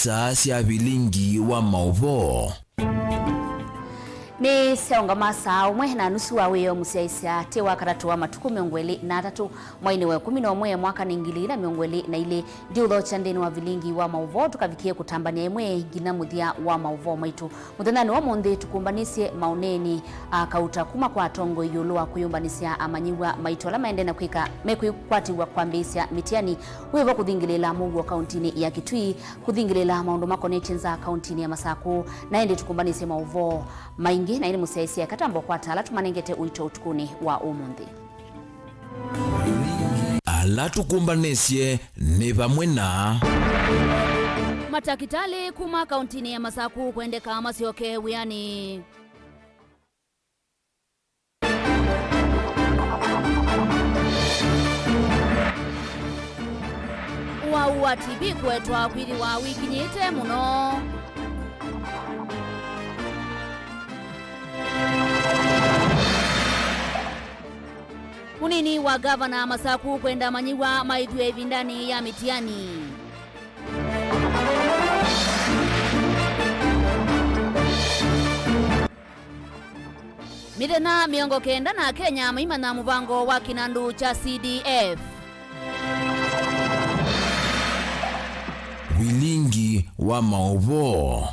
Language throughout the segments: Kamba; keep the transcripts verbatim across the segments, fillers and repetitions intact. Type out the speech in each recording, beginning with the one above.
Saa sya vilingi wa maũvoo. Nĩ syaũngama saa ũmwe na nusu wa wĩoo mũsyaĩĩsya, tĩ wa katatũ wa matukũ mĩongo ĩlĩ na atatũ mwainĩ wa ĩkũmi na ũmwe mwaka nĩ ngili ĩlĩ na mĩongo ĩlĩ na ilĩ. Ndiũthokya nthĩnĩ wa vilingi wa maũvoo, tũkavikĩe kũtambany'a ĩmwe nginya mũthya wa maũvoo maitũ. Mũthenyanĩ wa ũmũnthĩ tũkũmbanĩsye maũneeni a kauta kuma kwa atongoi ĩũlũ wa kwĩyũmbanĩsya amanyĩw'a maitũ ala maendee na kwĩka mekwĩkwatĩw'a kwambĩĩsya mĩtiani. Wĩvo kũthingĩlĩĩla mũuo kauntinĩ ya Kitui, kũthingĩlĩĩla maũndũ makonetye nza kauntinĩ ya Masakũ, na ĩndĩ tũkũmbanĩsye maũvoo maingĩ, na ĩndĩ mũsyaĩĩsya eka twambe kũkwata ala tũmanengete ũito ũtukũnĩ wa ũmũnthĩ. Ala tũkũmbanĩsye nĩ vamwe na. Matakĩtalĩ kuma kauntinĩ ya Masakũ kwendeka masyoke wĩanĩ. Ũwau wa T B kũetwa kwĩthĩwa wĩkinyĩte mũno. Mũnini wa ngavana Masakũ kwenda amanyĩw'a maĩthw'e ĩvindanĩ ya mĩtiani. Mĩthenya mĩongo kenda na Akenya maimanya mũvango wa kĩnandũ kya C D F. Vilingi wa maũvoo.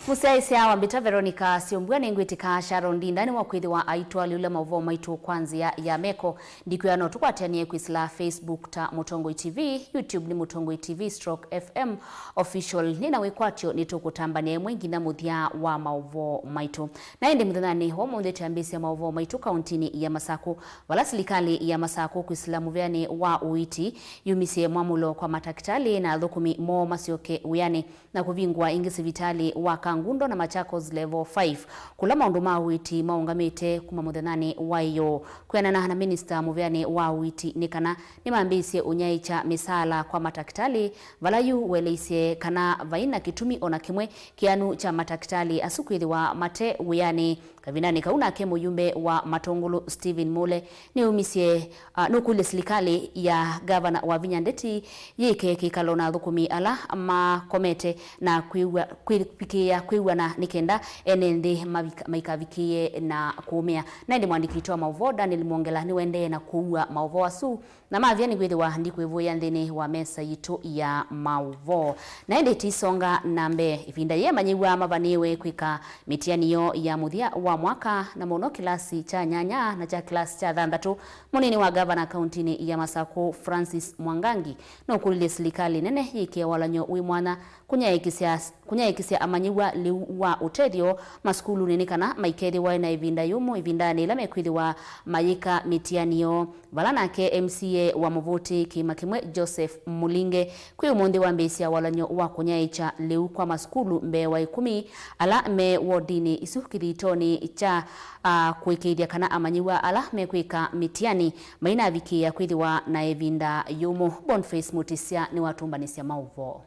Mũsyaĩĩsya wa mbĩta Veronica Syombua, nĩngwĩtĩka Sharon Ndinda nĩwakwĩthĩwa aitwalĩũla maũvoo maitũ kwa nzĩa ya meko. Ndikwĩa no tũkwatĩanĩe kwĩsĩla Facebook ta Mũtongoi T V, YouTube nĩ Mũtongoi T V stroke F M Official. Nĩ na wĩkwatyo nĩtũkũtambanĩa ĩmwe nginya mũthya wa maũvoo maitũ. Na ĩndĩ mũthenyanĩ wa ũmũnthĩ twambĩĩsya maũvoo maitũ kauntinĩ ya Masakũ, vala silikalĩ ya Masakũ kwĩsĩla mũvĩanĩ wa ũiiti yumisye mwamũlo kwa matakĩtalĩ na athũkũmi moo masyoke wĩanĩ na kũvingũa ĩngĩ sivitalĩ wa Kangundo na Machakos Level five, kũla maũndũ ma ũiiti maũngamĩte kuma mũthenyanĩ wa ĩyoo. Kwĩanana na minista mũvĩanĩ wa ũiiti nĩ kana nĩmambĩĩsye ũnyaĩĩkya mĩsaala kwa matakĩtalĩ, vala yu weleisye kana vai na kĩtumi o na kĩmwe kĩanu kya matakĩtalĩ asu kwĩthĩwa mate wĩanĩ. Kavindanĩ kau nake mũyumbe wa Matũngũlũ Stephen Mule nĩumisye, ah, nũkũlye silikalĩ ya Gavana Wavinya Ndeti yĩke kĩkalo na athũkũmi ala makomete na kwĩw'a-, kwĩvikĩĩa kwĩw'ana nĩ kenda ene nthĩ mavika-, maikavikĩĩe na kũũmĩa. Na ĩndĩ mwandĩki witũ wa maũvoo Daniel Mwongela nĩwaendee na kũua maũvoo asu. Na mavya nĩkwĩthĩwa ndikwĩvũĩa nthĩnĩ wa mesa yitũ ya maũvoo. Na ĩndĩ tũisonga na mbee, ĩvinda yĩĩ amanyĩw'a mavanĩĩwe kwĩka mĩtiani yoo ya mũthya wa mwaka, na mũno kĩlasi kya nyanya na kya kĩlasi kya thanthatũ. Mũnini wa ngavana kauntinĩ ya Masakũ, Francis Mwangangi, nũkũlilye silikalĩ nene yĩkĩe walany'o wĩ mwanya kũnyaĩĩkĩsya, kũnyaĩĩkĩsya amanyĩw'a lĩu wa ũtethyo masukulunĩ nĩ kana maikethĩwa na ĩvinda yũmũ ĩvindanĩ ĩla mekwĩthĩwa mayĩka mĩtiani yoo. Vala nake M C A wa Mũvũtĩ kĩĩma kĩmwe Joseph Mũlinge kwĩ ũmũnthĩ wambĩĩsya walany'o wa kũnyaĩĩkya lĩu kwa masukulu mbee wa ĩkũmi ala me wodinĩ isu kĩthitonĩ kya, a, kũĩkĩĩthya kana amanyĩw'a ala mekwĩka mĩtiani mainavikĩĩa kwĩthĩwa na ĩvinda yũmũ. Boniface Mutisya nĩwatũmbanĩsya maũvoo.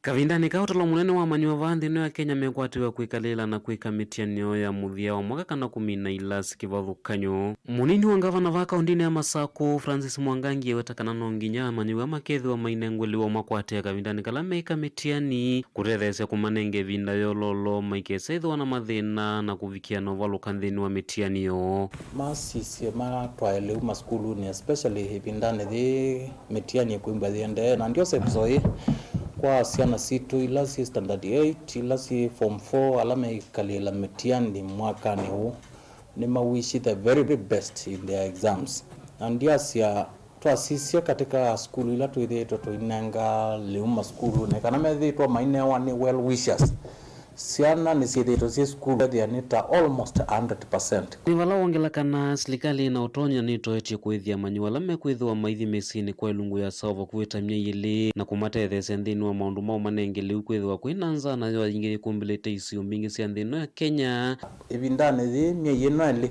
Kavindanĩ ka ũtalo mũnene wa amanyĩw'a vaa nthĩ ĩno ya Kenya mekwatĩwe kwĩkalĩla na kwĩka mĩtiani yoo ya mũthya wa mwaka kana kũmina ilasi kĩvathũkany'o, mũnini wa ngavana vaa kaũndĩnĩ ya Masakũ, Francis Mwangangi, eweta kana no nginya amanyĩw'a makethĩwa mainengwe lĩu makwatĩe kavindanĩ kala meĩka mĩtiani, kũtetheesya kũmanenga ĩvinda yololo maikesa ĩthĩwa na mathĩna na kũvikĩa na ũvalũka nthĩnĩ wa mĩtiani yoo. Masisye matwae lĩu masukulunĩ, especially ĩvindanĩ yĩĩ mĩtiani ĩkwĩmbwa yĩendee, na ndiosa ĩvuso yĩĩ kwa syana sitũ ila syĩ standard eight, ila syĩ form four, ala meikalĩla mĩtiani mwakanĩ ũũ, nĩmawishĩ the very best in their exams. Na ndiasya twasisya katika sukulu ila twĩthĩĩtwe tũinenga lĩu masukulunĩ, kana methĩĩtwe mainewa nĩ well wishers, syana nĩsyĩthĩĩtwe syĩ sukulu ethĩa nĩ ta almost a hundred percent. Nĩ vala wongela kana silikalĩ ĩna ũtonyi na nĩtoetye kũĩthya amanyĩw'a ala mekwĩthĩwa maithi mĩsyĩnĩ kwa ĩlungu ya sawa vakuvĩ ta myei ĩlĩ na kũmatetheesya nthĩnĩ wa maũndũ ma ũmanenge lĩu kwĩthĩwa kwĩ na nzaa nayo aingĩ yĩkumbĩlĩte isio mbingĩ sya nthĩ ĩno ya Kenya. Ĩvindanĩ yĩĩ myei ĩno ĩlĩ,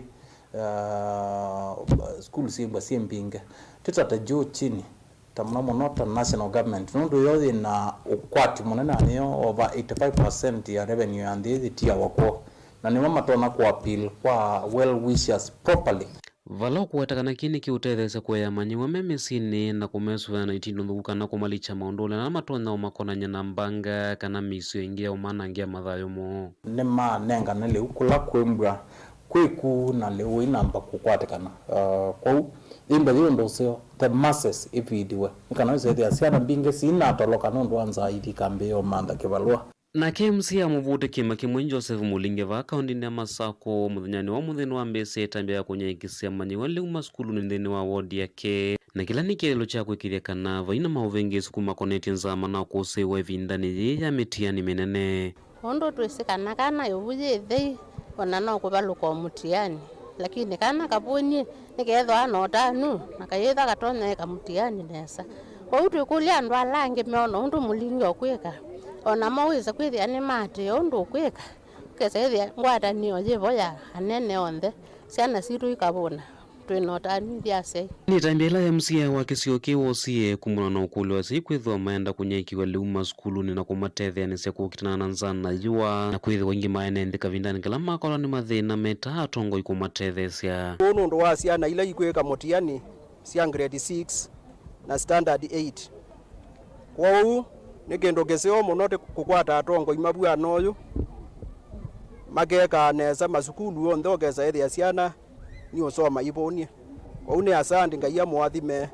ah, sukulu syĩmbwa syĩ mbingĩ. Tĩtate juu chini, ta mũno mũno ta national government, nũndũ yo yĩ na ũkwati mũnene na nĩyo over eighty-five percent ya revenue ya nthĩ yĩtiawa kw'o, na nĩmo matonya kũ appeal kwa well wishers properly. Vala ũkũweta kana kĩĩ nĩkĩũtetheesya kũea amanyĩw'a me mĩsyĩnĩ na kũmesũvĩa na itindo nthũku kana kũmalikya maũndũnĩ ala matonya ũmakonany'a na mbanga kana mĩisyo ĩngĩ ya ũmanangĩa mathayũ moo. Nĩmanengane lĩu kũla kwĩ mbua kwĩku na lĩu ĩnamba kũkwatĩkana. Uh, kwoou ĩmbya yĩ ũndũ ũseo, the masses ĩvidiwe nĩ kana wĩsethĩa syana mbingĩ siinatoloka nũndũ wa nzaa ithi ikambĩĩa ũmantha kĩvalũa. Nake M C A wa Mũvũtĩ Kĩĩma Kĩmwe Joseph Mũlinge vaa kaũndĩnĩ ya Masakũ mũthenyanĩ wa ũmũnthĩ nĩwambĩĩsye ĩtambya ya kũnyaĩĩkĩsya amanyĩw'a lĩu masukulunĩ nthĩnĩ wa wodi yake, na kĩla nĩ kĩeleelo kya kwĩkĩĩthya kana vai na maũvĩngĩĩsu kuma makonetye nzaa manaũkũsĩĩwa ĩvindanĩ yĩĩ ya mĩtiani mĩnene. Ũndũ twĩsĩ kana kana ĩvu yĩ ĩthei, o na no kũvalũka o mũtiani, lakini kana kavũnie nĩkeethĩwa na ũtanu na kayĩtha katonya ĩka mũtiani nesa. Kwoou twĩkũlya andũ ala angĩ meona ũndũ Mũlinge ũkwĩka, o namo wĩse kwĩthĩa nĩmaatĩĩa ũndũ ũkwĩka, ũkesa ĩthĩa ngwatanĩo yĩvo ya anene onthe, syana sitũ ikavũna. Twĩ na ũtanu ithyĩ asyai. Nĩ ĩtambya ĩla M C A wa kĩsio kĩĩ wosie kumana na ũkũlyo wa asyai kwĩthĩwa maenda kũnyaĩĩkĩw'a lĩu masukulunĩ na kũmatetheanĩsya kũkitana na nzaa na yũa, na kwĩthĩwa aingĩ ma ene nthĩ kavindanĩ kala makolwa nĩ mathĩna meta atongoi kũmatetheesya. Ũũ nũndũ wa syana ila ikwĩka mũtiani sya grade six na standard eight. Kwoou nĩ kĩndũ kĩseo mũno tĩ kũkwata atongoi mavw'ano ũyũ makekaa nesa masukulu onthe, ũkesa ĩthĩa syana nĩũsoma ivũnie. Kwoou nĩ asandi, Ngai amũathime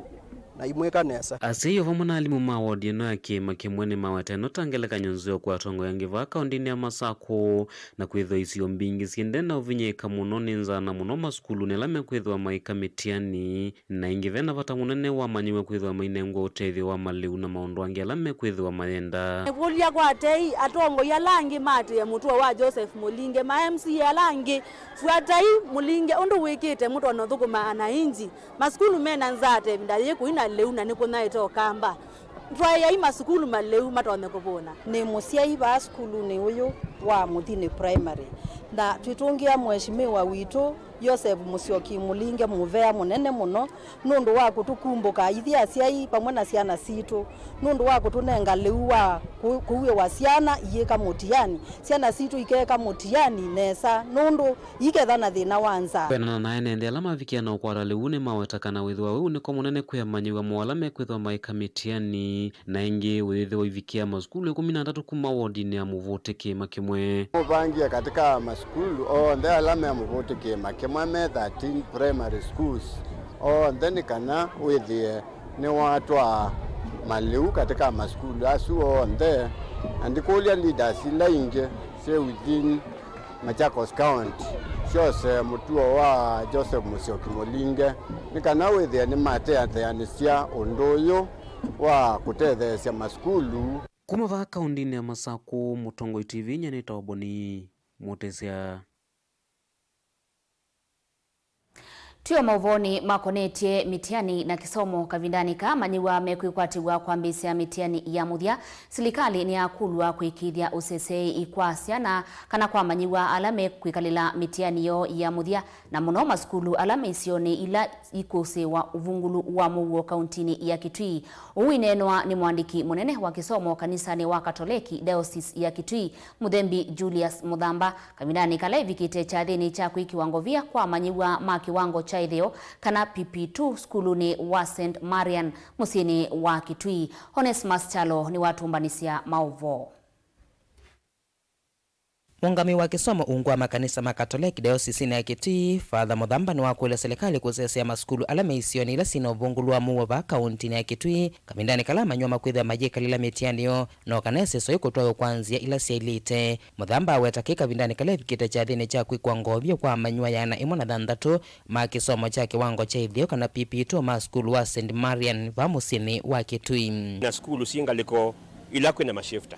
na imwĩka nesa. Asyai o vamwe na alimũ ma wodi ĩno ya Kĩĩma Kĩmwe nĩmaweta ĩno ta ngelekany'o nzeo kwa atongoi angĩ vaa kaũndĩnĩ ya Masakũ, na kwĩthĩwa isio mbingĩ syĩendee na ũvinyĩĩka mũno nĩ nzaa na mũno masukulunĩ ala mekwĩthĩwa maĩka mĩtiani. Na ĩngĩ ve na vata mũnene wa amanyĩw'a kwĩthĩwa mainengwa ũtethyo wa malĩu na maũndũ angĩ ala mekwĩthĩwa mayenda. Nĩkũlya kwa tei atongoi ala angĩ maatĩĩe mũtuo wa Joseph Mũlinge, ma M C A ala angĩ, fuatai Mũlinge ũndũ wĩkĩte mũtonya ũthũkũma anainji. Masukulu mena nzaa ta ĩvinda yĩĩ kũi na lĩu na nĩkũnyaĩĩte Ũkamba. Twaĩai masukulu malĩu matonye kũvũna. Nĩ mũsyai vaa sukulunĩ ũyũ wa Mũthini Primary, na twĩtũngĩa Mheshimiwa witũ Joseph Mũsyoki Mũlinge mũvea mũnene mũno nũndũ wa kũtũkumbũka ithyĩ asyai vamwe na syana sitũ, nũndũ wa kũtũnenga lĩu wa kũ-, kũuĩwa syana iyĩka mũtiani, syana sitũ ikeka mũtiani nesa nũndũ iketha na thĩna wa nzaa. Kwĩanana na ene nthĩ ala mavikie na ũkwata lĩu nĩmaweta kana wĩthĩwa wĩu nĩko mũnene kwĩ amanyĩw'a moo ala mekwĩthĩwa maĩka mĩtiani, na ĩngĩ ũyĩthĩwa ivikĩa masukulu ĩkũmi na atatũ kuma wodinĩ ya Mũvũtĩ Kĩĩma Kĩmwe. Mũvangie katika masukulu onthe ala me Mũvũtĩ Kĩĩma Kĩmwe me thirteen primary schools onthe nĩ kana wĩthĩe nĩwatwaa malĩu katika masukulu asu onthe, na ndikũlya leaders ila ingĩ syĩ within Machakos County syose mũtuo wa Joseph Mũsyoki Mũlinge nĩ kana wĩthĩe nĩmatetheanĩsya ũndũ ũyũ wa kũtetheesya masukulu. Kuma vaa kaũndĩnĩ ya Masakũ, Mũtongoi T V nyanĩtawa Boni Mũtĩsya. Twĩ o maũvoonĩ makonetye mĩtiani na kĩsomo, kavindanĩ kaa amanyĩw'a mekwĩkwatĩw'a kwambĩĩsya mĩtiani ya mũthya, silikalĩ nĩyakũlw'a kũĩkĩĩthya ũseseei kwa syana kana kwa amanyĩw'a ala mekwĩkalĩla mĩtiani yoo ya mũthya, na mũno masukulu ala me isionĩ ila ikũsĩĩwa ũvungũlu wa mũuo kauntinĩ ya Kitui. Ũu ineenwa nĩ mũandĩki mũnene wa kĩsomo kanisanĩ wa Katoleki Diocese ya Kitui, Mũthembi Julius Mũthamba, kavindanĩ kala evikĩte kyathĩnĩ kya kwĩkĩwa ngovia kwa amanyĩw'a ma kĩwango kya ĩtheo, kana P P two, sukulunĩ wa Saint Marian, mũsyĩnĩ wa Kitui. Onesmus Kyalo nĩwatũmbanĩsya maũvoo. Mũũngamĩi wa kĩsomo ungu wa makanisa ma Katoleki diosesinĩ ya Kitui, Father Mũthamba, nĩwakũlya silikalĩ kũsesea masukulu ala me isionĩ ila syĩna ũvungũlu wa mũuo vaa kauntinĩ ya Kitui, kavindanĩ kala amanyĩw'a makwĩthĩwa mayĩkalĩla mĩtiani yoo, no kana ĩseso ĩkũtwaĩwa kwa nzĩa ila syaĩlĩte. Mũthamba aweta kĩĩ kavindanĩ kala evikĩte kyathĩnĩ kya kwĩkwa ngovia kwa amanyĩw'a ĩana ĩmwe na thanthatũ ma kĩsomo kya kĩwango kya ĩtheo, kana P P two, ma sukulu wa Saint Marian vaa mũsyĩnĩ wa Kitui. Na sukulu syĩ ngalĩko ila kwĩna mashifta,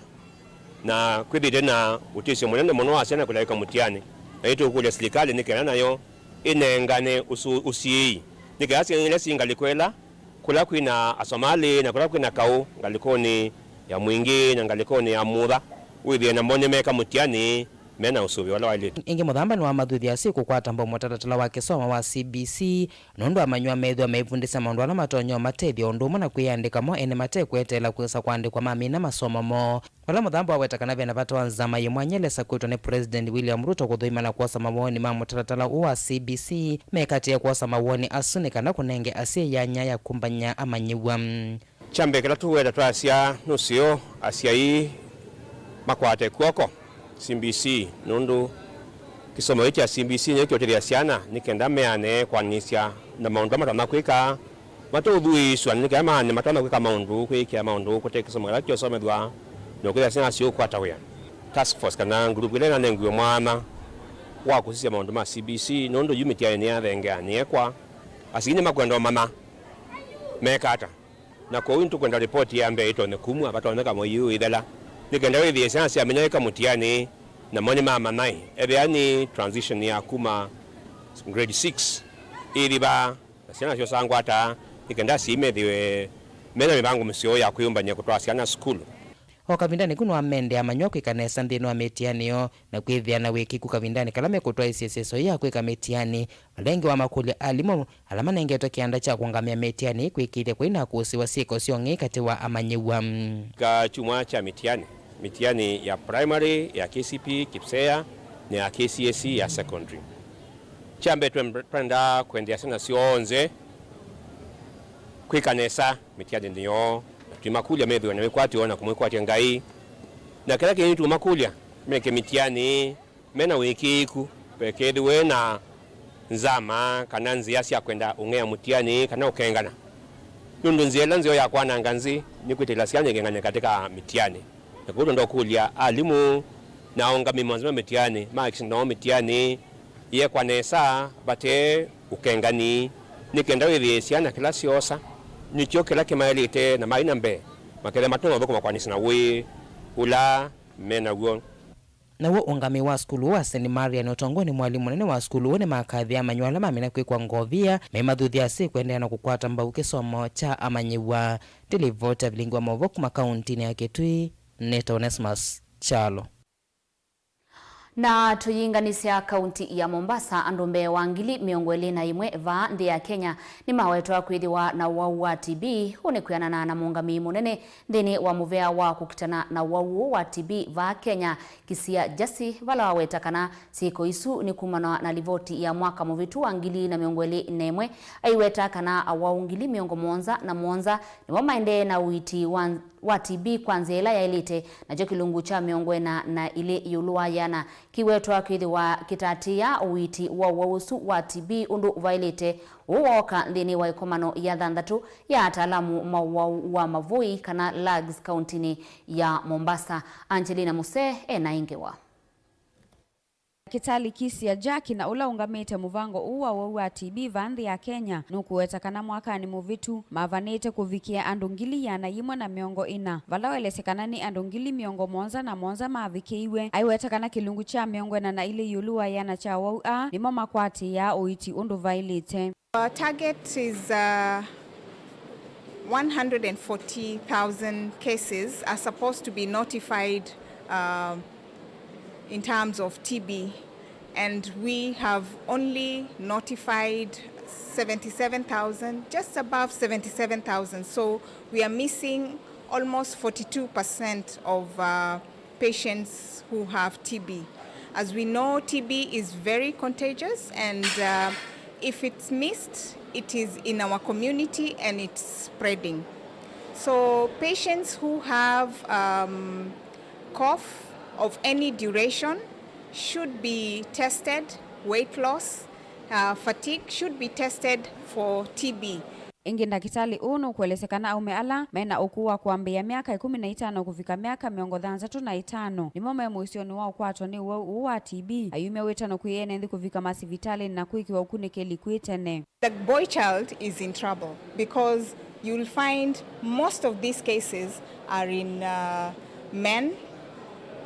na kwĩthĩĩtwe na ũtĩsyo mũnene mũno wa syana kũlaĩka mũtiani, na nĩtũkũlya silikalĩ nĩ kana nayo ĩnengane ũsu-, ũsiĩi, nĩ kana syana ila syĩ ngalĩko ĩla, kũla kwĩna Asomalĩ na kũla kwĩna kaũ ngalĩkonĩ ya Mwingĩ na ngalĩkonĩ ya Mutha, wĩthĩe namo nĩmeka mũtiani me na ũsũvĩo ũla waĩlĩte. Ĩngĩ, Mũthamba nĩwamathuthya asyai kũkwata mbau mũtalatala wa kĩsomo wa C B C, nũndũ amanyĩw'a methĩwa meivundĩsya maũndũ ala matonya ũmatethya ũndũ ũmwe na kwĩyandĩka mo ene matekweteela kwĩsa kũandĩkwa mamina masomo moo. Vala Mũthamba waweta kana vena vata wa nzama yĩ mwanya ĩla ĩsakũĩtwe nĩ President William Ruto kũthũima na kwosa mawoni ma mũtalatala ũũ wa C B C, mekatĩe kwosa mawoni asu nĩ kana kũnenge asyai yanya ya kũmbany'a amanyĩw'a. Kya mbee kĩla tũweta twasya nũseo asyai makwate kw'oko C B C, nũndũ kĩsomo kĩĩ kya C B C nĩkyo kĩũtethya syana nĩ kenda meane kwanĩsya na maũndũ ala matonya kwĩka, matũthuĩĩsw'a nĩ kenda maane matonya kwĩka maũndũ, kwĩkĩa maũndũ kũte kĩsomo kĩla kyosomethw'a, na ũkethĩa syana syĩũkwata wĩa. Task force kana nguluvu ĩla ĩnanengiwe mwanya wa kũsisya maũndũ ma C B C, nũndũ yu mĩtiani nĩyathengeanĩe kwa, asyai nĩmakwenda ũmanya meka ata. Na kwoou nĩtũkwenda ripoti ya mbee ĩtonye kumw'a, vatonyeka mwei ũũ ĩthela, nĩ kenda wĩthĩe syana syamina ĩka mũtiani, namo nĩmamanya ethĩa nĩ transition ya kuma grade six ĩthi vaa, na syana syosaa ngwata, nĩ kenda asyai methĩwe mena mĩvango mĩseo ya kwĩyũmbany'a kũtwaa syana sukulu. O kavindanĩ kau nĩwamendee amanyĩw'a kwĩka nesa nthĩnĩ wa mĩtiani yoo, na kwĩthĩa na wĩkĩku kavindanĩ kala mekũtwaĩĩsya ĩseso ya kwĩka mĩtiani. Vala ĩngĩ wamakũlya alimũ ala manengetwe kĩanda kya kũũngamĩa mĩtiani kwĩkĩĩthya kũi na kũsĩwa syĩko syong'ei katĩ wa amanyĩw'a. Ka kyumwa kya mĩtiani, mĩtiani ya primary, ya K C P E, KPSEA, na ya K C S E ya secondary. Kya mbee, twe-, twendaa kwendeea syana syonthe kwĩka nesa mĩtianinĩ yoo, na tũimakũlya methĩwe na wĩkwatyo na kũmwĩkwatya Ngai. Na kĩla kĩngĩ tũkũmakũlya meke mĩtiani mena wĩkĩĩku, ve kethĩwe na nzama kana nzĩa sya kwenda ũng'ea mũtiani kana ũkengana. Nũndũ nzĩa ĩla nzeo ya kwananga nzĩ nĩ kwĩtĩkĩla syana ikengane katĩ ka mĩtiani. Na kwoou twenda ũkũlya alimũ na aũngamĩi monthe ma mĩtiani mahakikishe nao mĩtiani yekwa nesa vate ũkengani, nĩ kenda wĩthĩe syana kĩla syoosa nĩkyo kĩla kĩmaĩlĩte na mai na mbee makethĩa matonya ũthũkũma kwanĩsya na ũĩ ũla me naw'o. Naw'o ũngamĩi wa sukulu ũũ wa Saint Marian ũtongoew'e nĩ mwalimũ mũnene wa sukulu ũũ nĩmakathĩe amanyĩw'a ala mamina kwĩkwa ngovia, memathuthya asyai kũendeea na kũkwata mbau kĩsomo kya amanyĩw'a. Ndĩ livoti ya vilingi wa maũvoo kuma kauntinĩ ya Kitui, nĩtawa Onesmus Kyalo. Na tũyĩnganĩsya kaunti ya Mombasa, andũ mbee wa ngili mĩongo ĩlĩ na ĩmwe vaa nthĩ ya Kenya nĩmawetwa kwĩthĩwa na ũwau wa T B. Ũũ nĩ kwĩanana na mũũngamĩi mũnene nthĩnĩ wa mũvea wa kũkitana na ũwau ũũ wa T B vaa Kenya, Kisia Jasi, vala waweta kana syĩko isu nĩ kumana na livoti ya mwaka mũvĩtu wa ngili na mĩongo ĩlĩ na ĩmwe. Aiweta kana awau ngili mĩongo mũonza na mũonza nĩmo maendee na ũiiti wa, wa T B kwa nzĩa ĩla yaĩlĩte, nakyo kĩlungu kya mĩongo ĩna na ilĩ ĩũlũ wa yĩana kĩwetwa kwĩthĩwa kĩtaatĩĩa ũiiti wa ũwau ũsu wa T B ũndũ vaĩlĩte. Ũũ wooka nthĩnĩ wa ĩkomano ya thanthatũ ya ataalamu ma ũwau wa mavũi kana lags kauntinĩ ya Mombasa. Angelina Musee ena ĩ ngewa. Ndakĩtalĩ Kisia Jaki, na ũla ũngamĩte mũvango ũũ wa ũwau wa T B vaa nthĩ ya Kenya, nũkũweta kana mwakanĩ mũvĩtu mavanĩte kũvikĩa andũ ngili ĩana yĩmwe na mĩongo ĩna, vala waelesya kana nĩ andũ ngili mĩongo mũonza na mũonza mavikĩiwe. Aiweta kana kĩlungu kya mĩongo ĩna na ilĩ ĩũlũ wa ĩana kya awau aa nĩmo makwatĩĩaa ũiiti ũndũ vaĩlĩte. Our target is, uh, one hundred forty thousand cases are supposed to be notified, uh, in terms of T B, and we have only notified seventy-seven thousand, just above seventy-seven thousand. So we are missing almost forty-two percent of, uh, patients who have T B. As we know, T B is very contagious, and, uh, if it's missed, it is in our community and it's spreading. So patients who have, um, cough of any duration should be tested, weight loss, uh, fatigue should be tested for T B. Ĩngĩ, ndakĩtalĩ ũũ nũkũelesya kana aũme ala me na ũkũũ wa kwambĩĩa myaka ĩkũmi na itano kũvika myaka mĩongo thanthatũ na ĩtano nĩmo me mũisyonĩ wa ũkwatwa nĩ ũwau ũũ wa T B, ayumya wĩtano kwĩ ene nthĩ kũvika masivitalĩnĩ na kwĩkĩwa ũkunĩkĩli kwĩ tene. The boy child is in trouble because you'll find most of these cases are in, uh, men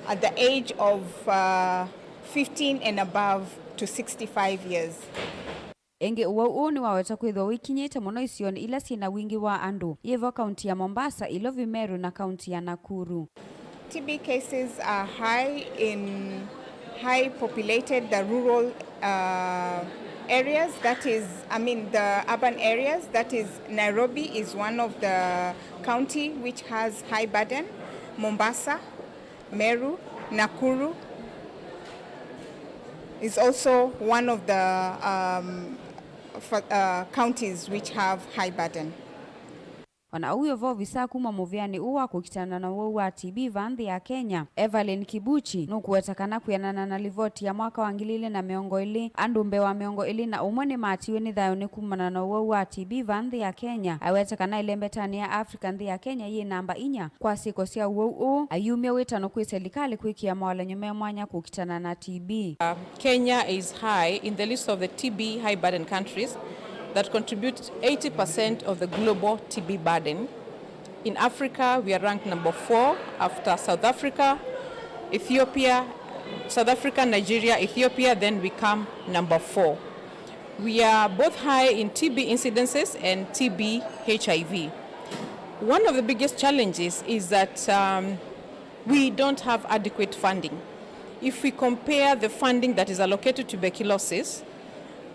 at the age of, uh, fifteen and above to sixty-five years. Ĩngĩ, ũwau ũũ nĩwaweta kwĩthĩwa ũikinyĩte mũno isionĩ ila syĩ na wingĩ wa andũ, yĩvo kaunti ya Mombasa, Ilovi, Meru, na kaunti ya Nakuru. T B cases are high in High populated the rural uh, areas, that is, I mean, the urban areas, that is, Nairobi is one of the county which has high burden, Mombasa, Meru, Nakuru is also one of the um, fa- uh, counties which have high burden. O na ũu wĩ vo, ovisa kuma mũvĩanĩ ũũ wa kũkitana na ũwau wa T B vaa nthĩ ya Kenya, Evelyn Kibuchi, nũkũweta kana kwĩanana na livoti ya mwaka wa ngili ilĩ na mĩongo ĩlĩ, andũ mbee wa mĩongo ĩlĩ na ũmwe nĩmatiwe nĩ thayũnĩ kumana na ũwau wa T B vaa nthĩ ya Kenya. Aweta kana ĩlembetanĩ ya Africa, nthĩ ya Kenya yĩ namba inya kwa syĩko sya ũwau ũũ. Ayumya wĩtano kwĩ selikalĩ kwĩkĩa mawalany'o me mwanya kũkitana na T B. Kenya is high in the list of the T B high burden countries that contribute eighty percent of the global T B burden. In Africa, we are ranked number four after South Africa, Ethiopia, South Africa, Nigeria, Ethiopia, then we come number four. We are both high in T B incidences and T B H I V. One of the biggest challenges is that um, we don't have adequate funding. If we compare the funding that is allocated to tuberculosis,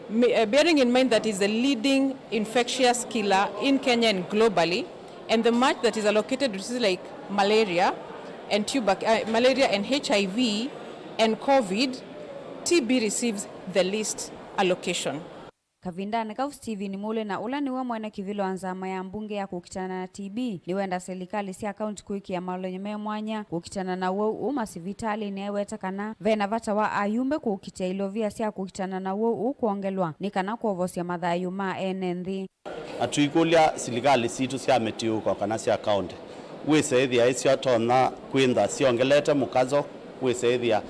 ma- uh, bearing in mind that is the leading infectious killer in Kenya and globally, and the much that is allocated to diseases like malaria and tuberc- uh, malaria and H I V and COVID, T B receives the least allocation. Kavindanĩ kau, Stephen Mule, na ũla nĩwe mwene kĩvĩla wa nzama ya mbunge ya kũkitana na T B, nĩwenda selikalĩ sya kaunti kwĩkĩa malonyo me mwanya kũkitana na ũwau ũũ masivitalĩnĩ. Eweta kana ve na vata wa ayumbe kũkitĩa ilovia sya kũkitana na ũwau ũũ kwongelwa nĩ kana kwovosya mathayũ ma ene nthĩ. Na tũikũlya silikalĩ sitũ sya mĩtiũko kana sya kaũntĩ wĩse ĩthĩa ĩsyatonya kwĩntha syongelete mũkazo wĩse ĩthĩa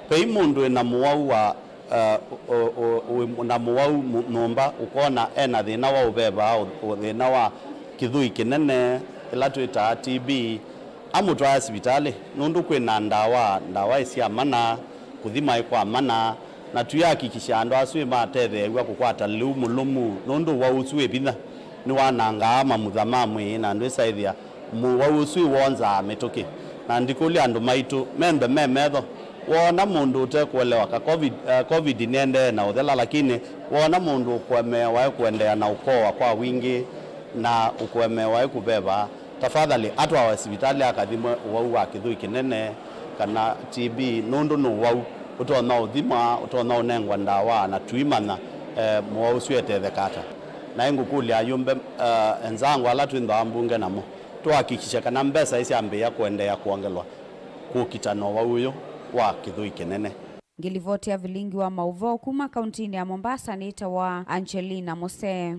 vei mũndũ wĩna mũwau wa, eh, ũ- ũ- wĩ na mũwau mu- nyũmba ũkona ena thĩna wa ũveva, ũ- ũ- thĩna wa kĩthũi kĩnene, ĩla twĩtaa T B, amũtwae sivitalĩ nũndũ kwĩ na ndawa, ndawa ĩ sya mana, kũthima ĩ kwa mana, na tũyakikisha andũ asu nĩmatetheew'a kũkwata lĩu mũlũmu, nũndũ ũwau ũsu wĩ vinya nĩwanangaa mamutha ma mwĩĩ, na ndwĩsa ĩthĩa mũwau ũsu nĩwonzaa mĩtũkĩ. Na ndikũlya andũ maitũ membe me metho, woona mũndũ ũtekũelewa ka COVID, eh, COVID nĩendee na ũthela, lakini woona mũndũ ũkũemeewa ĩ kũendeea na ũkooa kwa wingĩ na ũkũemeewa ĩ kũveva, tafadhali atwawe sivitalĩ akathimwe ũwau wa kĩthũi kĩnene kana T B, nũndũ nĩ ũwau ũtonya ũthimwa, ũtonya ũnengwa ndawa, na tũimanya, eh, mũwau ũsu etetheka ata. Na ĩngũkũlya ayũmbe, eh, enzangu ala twĩnthawa mbunge namo, tũhakikishe kana mbesa ii syambĩĩa kũendeea kwongelwa kũkita na ũwau ũyũ wa kĩthũi kĩnene. Ngĩlivoti ya vilingi wa maũvoo kuma kauntinĩ ya Mombasa nĩtawa Angelina Musee.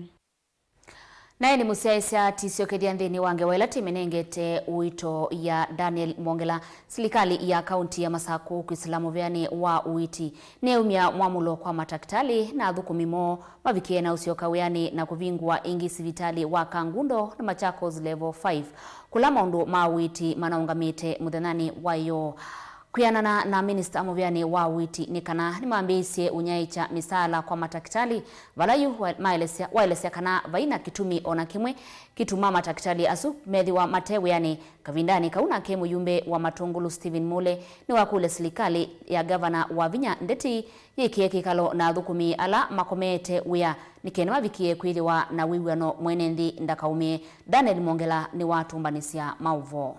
Naĩ nĩ mũsyaĩĩsya tĩsyokethya nthĩnĩ wa ngewa ĩla tĩmenengete ũito ya Daniel Mwongela. Silikalĩ ya kaunti ya Masakũ kwĩsĩla mũvĩanĩ wa ũiiti nĩyaumya mwamũlo kwa matakĩtalĩ na athũkũmi moo mavikĩe na ũsyoka wĩanĩ na kũvingũa ĩngĩ sivitalĩ wa Kangundo na Machakos Level five, kũla maũndũ ma ũiiti manaũngamĩte mũthenyanĩ wa ĩyoo. Kwĩanana na minista mũvĩanĩ wa ũiiti nĩ kana nĩmambĩĩisye ũnyaĩĩkya mĩsaala kwa matakĩtalĩ, vala yu wa- maelesya, waelesya kana vai na kĩtumi o na kĩmwe kĩtuma matakĩtalĩ asu methĩwa mate wĩanĩ. Kavindanĩ kau nake mũyumbe wa Matũngũlũ Stephen Mule nĩwakũlya silikalĩ ya ngavana Wavinya Ndeti yĩkĩe kĩkalo na athũkũmi ala makomeete wĩa nĩ kenda mavikĩe kwĩthĩwa na wĩw'ano mwene nthĩ ndakaumĩe. Daniel Mwongela nĩwatũmbanĩsya maũvoo.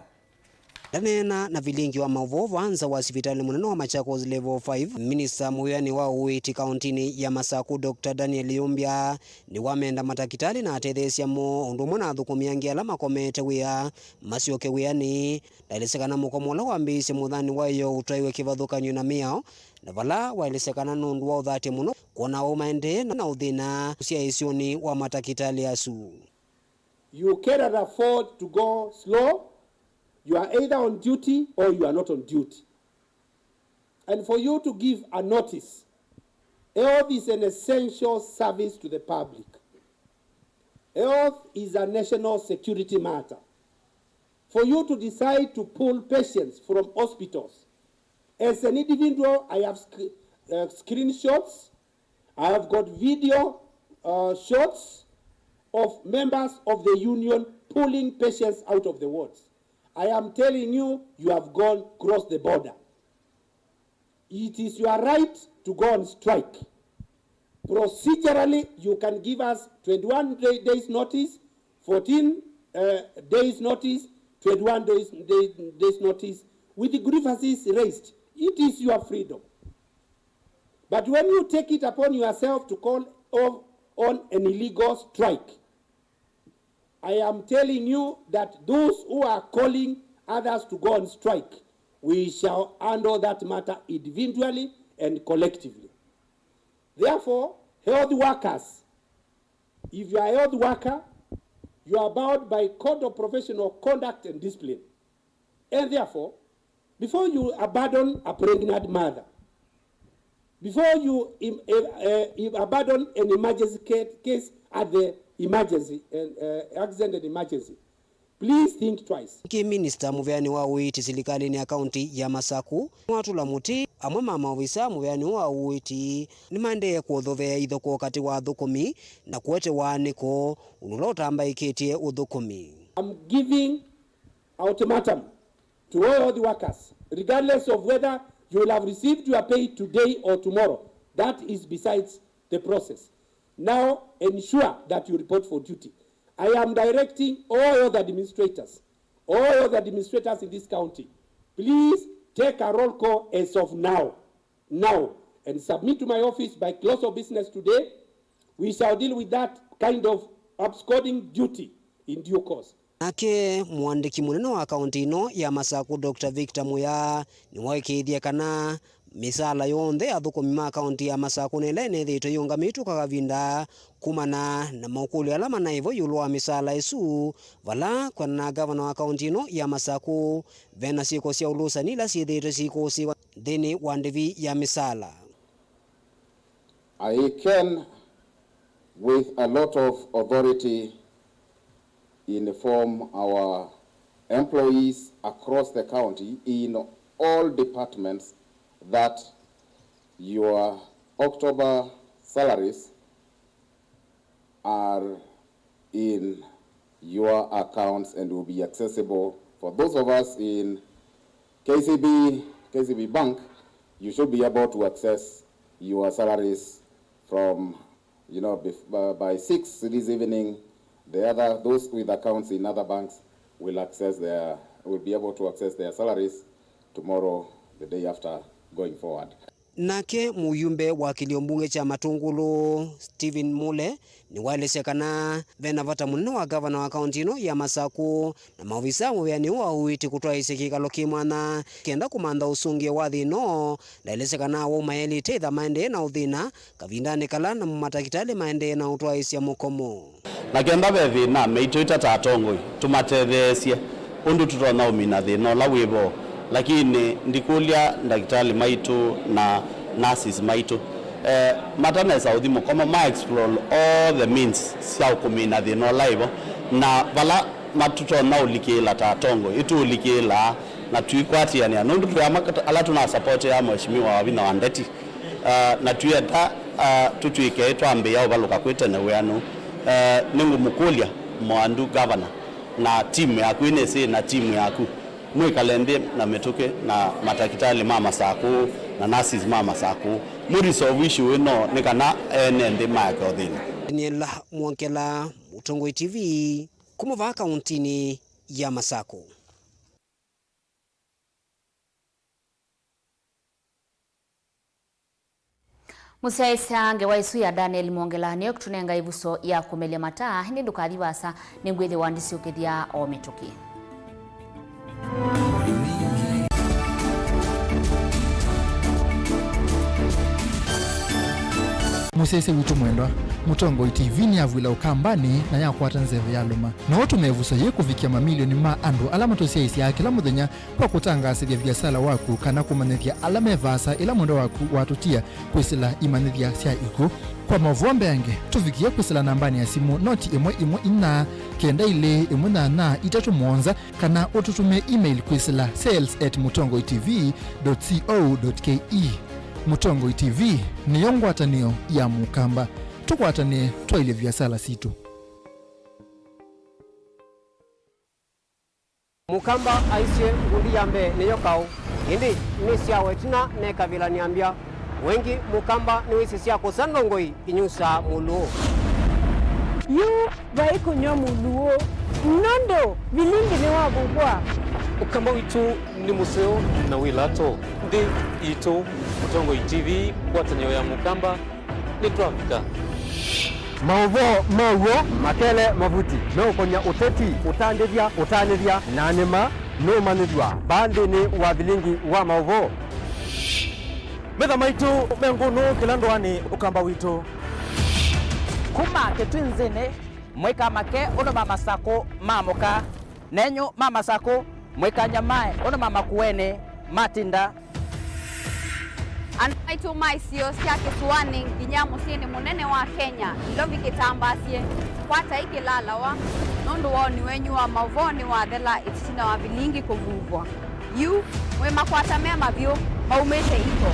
Ndaneena na vilingi wa maũvoo vaa nza wa sivitalĩ mũnene wa Machakos Level five, minista mũvĩanĩ wa ũiiti kauntinĩ ya Masakũ, Doctor Daniel Yumbya, nĩwamenda matakĩtalĩ na atetheesya moo, ũndũ ũmwe na athũkũmi angĩ ala makomete wĩa, masyoke wĩanĩ. Ndaelesya kana mũkomo ũla wambĩĩisye mũthenyanĩ wa ĩyoo ũtwaĩwe kĩvathũkany'o na mĩao, na vala waelesya kana nũndũ wa ũthatya mũno kwona ũũ maendee na ũthĩna ũsyaĩĩsyonĩ wa matakĩtalĩ asu. You cannot afford to go slow. You are either on duty or you are not on duty. And for you to give a notice, health is an essential service to the public. Health is a national security matter. For you to decide to pull patients from hospitals, as an individual, I have sc- uh, screenshots, I have got video uh, shots of members of the union pulling patients out of the wards. I am telling you, you have gone cross the border. It is your right to go on strike. Procedurally, you can give us twenty-one day, days notice, fourteen, uh, days notice, twenty-one days, day, days notice with the grievances raised. It is your freedom. But when you take it upon yourself to call of, on an illegal strike, I am telling you that those who are calling others to go on strike, we shall handle that matter individually and collectively. Therefore, health workers, if you are a health worker, you are bound by Code of Professional Conduct and Discipline. And therefore, before you abandon a pregnant mother, before you im- eh, eh, you abandon an emergency ca- case at the emergency, uh, uh, accident and emergency, please think twice. Nake minista mũveani wa ũiiti silikalĩnĩ ya kaunti ya Masaku, Mwatũla Mũtĩ, amwe ma maovisa mũveani wa ũiiti nĩmaendee kũthovea ithokoo katĩ wa athũkũmi na kũete waanĩko ũndũ ũla ũtambaĩkĩtye ũthũkũmi. I'm giving ultimatum to all health workers, regardless of whether you will have received your pay today or tomorrow. That is besides the process. Now ensure that you report for duty. I am directing all health administrators, all health administrators in this county, please take a roll call as of now, now, and submit to my office by close of business today. We shall deal with that kind of absconding duty in due course. Nake mũandĩki mũnene wa kaũntĩ ĩno ya Masaku, Doctor Victor Mũya, nĩwaĩkĩĩthye kana mĩsaala yonthe ya athũkũmi ma kaũntĩ ya Masaku nĩ ĩla ĩnethĩĩtwe yĩũngamĩtw'e kwa kavinda kumana na makũlyo ala manaĩ vo ĩũlũ wa mĩsaala ĩsu, vala kwendana na ngavana wa kaũntĩ ĩno ya Masaku, ve na syĩko sya ũlũsani ila syĩthĩĩtwe syĩkũsĩĩwa nthĩnĩ wa ndĩvi ya mĩsaala. I can, with a lot of authority, inform our employees across the county in all departments that your October salaries are in your accounts and will be accessible. For those of us in K C B, K C B Bank, you should be able to access your salaries from, you know, bef- uh, by six this evening. The other, those with accounts in other banks will access their, will be able to access their salaries tomorrow, the day after, going forward. Nake mũyumbe wa kĩlio mbunge kya Matũngũlũ, Stephen Mule, nĩwaelesya kana ve na vata mũnene wa ngavana wa kaũntĩ ĩno ya Masaku na maovisa a mũveanĩ ũũ wa ũiiti kũtwaĩĩsya kĩkalo kĩ mwanya kenda kũmantha ũsũngĩo wa thĩna ũũ. Ndaelesya kana wau mayaĩlĩte ĩtha maendee na ũthĩna kavindanĩ kala namo matakĩtalĩ maendee na ũtwaĩĩsya mũkomo. Na kenda ve thĩna, maitũ ĩta ta atongoi tũmatetheesye ũndũ tũtonya ũmina thĩna ũla wĩ vo. Lakini ndikũlya ndakĩtalĩ maitũ na nurses maitũ, eh, matanesa ũthi mũkomo, ma explore all the means sya kũmina thĩna ũla wĩ vo, na vala matũtonya ũlikĩĩla ta atongoi, ĩtũũlikĩĩlaa na tũikwatĩanĩa, nũndũ twĩ amwe ala tũnasapotĩaa Mheshimiwa Wavinya wa Ndeti. Ah, na twĩenda, ah, tũtw'ĩke twambĩĩa ũvalũka kwĩ tene wĩanũ. Eh, nĩngũmũkũlya Mwandu Gavana na timu yaku, ĩnĩsĩ na timu yaku, mwĩkale nthĩ na mĩtũkĩ na matakĩtalĩ ma Masakũ na nurses ma Masakũ, mũ resolve issue ĩno nĩ kana ene nthĩ maeke ũthĩna. Daniel Mwongela, Mũtongoi T V, kuma vaa kauntinĩ ya Masakũ. Mũsyaĩĩsya ngewa ĩsu ya Daniel Mwongela nĩyo ĩkũtũnenga ĩvuso ya kũmelya mataa, ĩndĩ ndũkathi vaasa, nĩngwĩthĩwa ndisyũkĩthya o mĩtũkĩ. Mũsyaĩĩsya witũ mwendwa, Mũtongoi T V nĩyavw'ĩla Ũkambanĩ na yakwata nzeve yalũma. No ũtũme ĩvuso yĩĩ kũvikĩa mamilioni ma andũ ala matũsyaĩĩsyaa kĩla mũthenya kwa kũtangaasĩthya viasala waku kana kũmanyĩthya ala me vaasa ĩla mwendwa waku watũtia kwĩsĩla imanyĩthya sya ikw'ũ. Kwa maũvoo mbeange, tũvikĩe kwĩsĩla nambanĩ ya simũ noti ĩmwe ĩmwe inya, kenda ilĩ ĩmwe nyanya itatũ mũonza, kana ũtũtũmĩe email kwĩsĩla sales at mũtongoi T V dot co dot K E. Mũtongoi T V nĩyo ngwatanĩo ya Mũkamba. Tũkwatanĩe twaĩlye viasala sitũ. Mũkamba aisye ngundi ya mbee nĩyo kaũ, ĩndĩ nĩ sya wetina nekavĩla nĩambya. Wengĩ Mũkamba nĩwĩsĩ sya kũsa ndongoi inyusaa mũlũũ. Yu vai kũnyw'a mũlũũ, nũndũ vilingi nĩwavuvwa. Ũkamba witũ nĩ mũseo na wĩ lato. Nthĩ yitũ, Mũtongoi T V, ngwatanĩo ya Mũkamba, nĩtwavika. Maũvoo ma w'o makele mavuti meũkonya ũteti, ũtandĩthya, ũtanĩthya, na nĩ ma nũũmanyĩthw'a vaa nthĩnĩ wa vilingi wa maũvoo. Metha maitũ me ngũnũ kĩla ndũanĩ, Ũkamba witũ. Kuma Kĩtwinzĩnĩ, mũikamake ũndũ ma masakũ maamũka, nenyu ma masakũ, mũikanyamae ũndũ ma makuenĩ matinda. Andũ maitũ ma isio sya kĩsũanĩ nginya mũsyĩnĩ mũnene wa Kenya, Nairobi kĩtambaasye, kwatai kĩlalawa, nũndũ woni wenyu wa maũvoo nĩwathela ĩtina wa vilingi kũvuvwa. Yu, mwĩ makwata me mavyũ, maumĩte iko.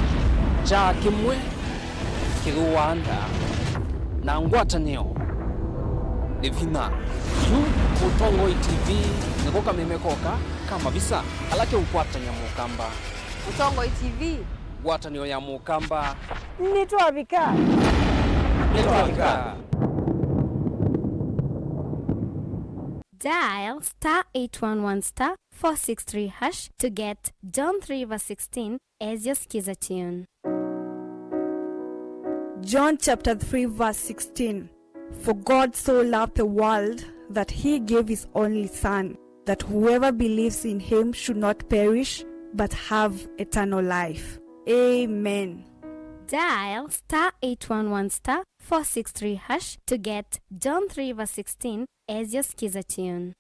Kyaa kĩmwe kĩthũaa nda, na ngwatanĩo nĩ vinya. Yu, Mũtongoi T V nĩko kameme koka ka mavisa ala keũkwatany'a Mũkamba. Mũtongoi T V. Ngwatanĩo ya Mũkamba. Nĩtwavika. Nĩtwavika. Dial star eight one one star four six three hash to get John three verse sixteen as your Skiza tune. John chapter three verse sixteen. For God so loved the world that he gave his only Son, that whoever believes in him should not perish but have eternal life. Amen. Dial star eight one one star four six three hash to get John three verse sixteen as your Skiza tune.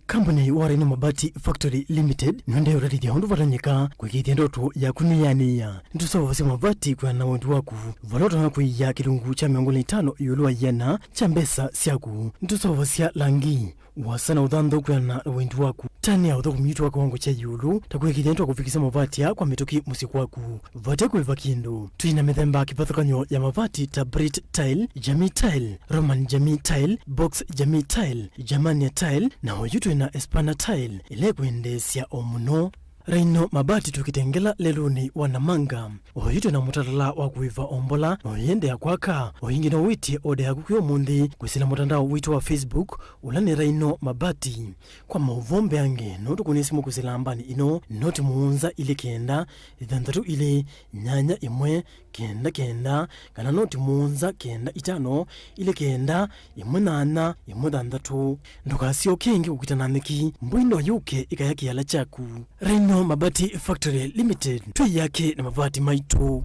Kambuni wa Rhino Mabati Factory Limited nĩendeee ũtatĩthya ũndũ vatonyeka kũĩkĩĩthya ndoto yaku nĩyanĩĩa. Nĩtũseũvasya mavati kwĩana na wendi waku. Vala ũtonya kũia kĩlungu kya mĩongo ĩlĩ na itano ĩũlũ wa ĩana kya mbesa syaku. Nĩtũseũvasya langi, ũasa na ũthanthau kwĩana na wendi waku. Tani ya ũthũkũmi witũ wa kĩwango kya ĩũlũ, ta kũĩkĩĩthya nĩtwakũvikĩsya mavati aa kwa mĩtũkĩ mũsyĩ kwaku. Vate kũĩva kĩndũ. Twĩ na mĩthemba kĩvathũkany'o ya mavati ta Brit Tile, Jamii Tile, Roman Jamii Tile, Box Jamii Tile, Germania Tile, na oyu twĩ na Espana Tile, ĩla ĩkwendeesya o mũno. Rhino Mabati tũkĩtengela lelũnĩ wa Namanga. Oyu twĩ na mũtalatala wa kũĩva o mbola, na ũyĩendeea kwaka. O ĩngĩ no wĩtye oda yaku kwĩ ũmũnthĩ kwĩsĩla mũtandao witũ wa Facebook, ũla nĩ Rhino Mabati. Kwa maũvoo mbeange, no tũkũnĩe simũ kwĩsĩla nambani ĩno, noti mũonza ilĩ kenda, ĩthanthatũ ilĩ, nyanya ĩmwe, kenda kenda, kana noti mũonza kenda itano, ilĩ kenda, ĩmwe nyanya, ĩmwe thanthatũ. Ndũkasyoke ĩngĩ kũkita na nyeki, mbũi no yũke ĩkaya kĩala kyaku. Rhino Mabati Factory Limited, twĩ yake na mavati maitũ.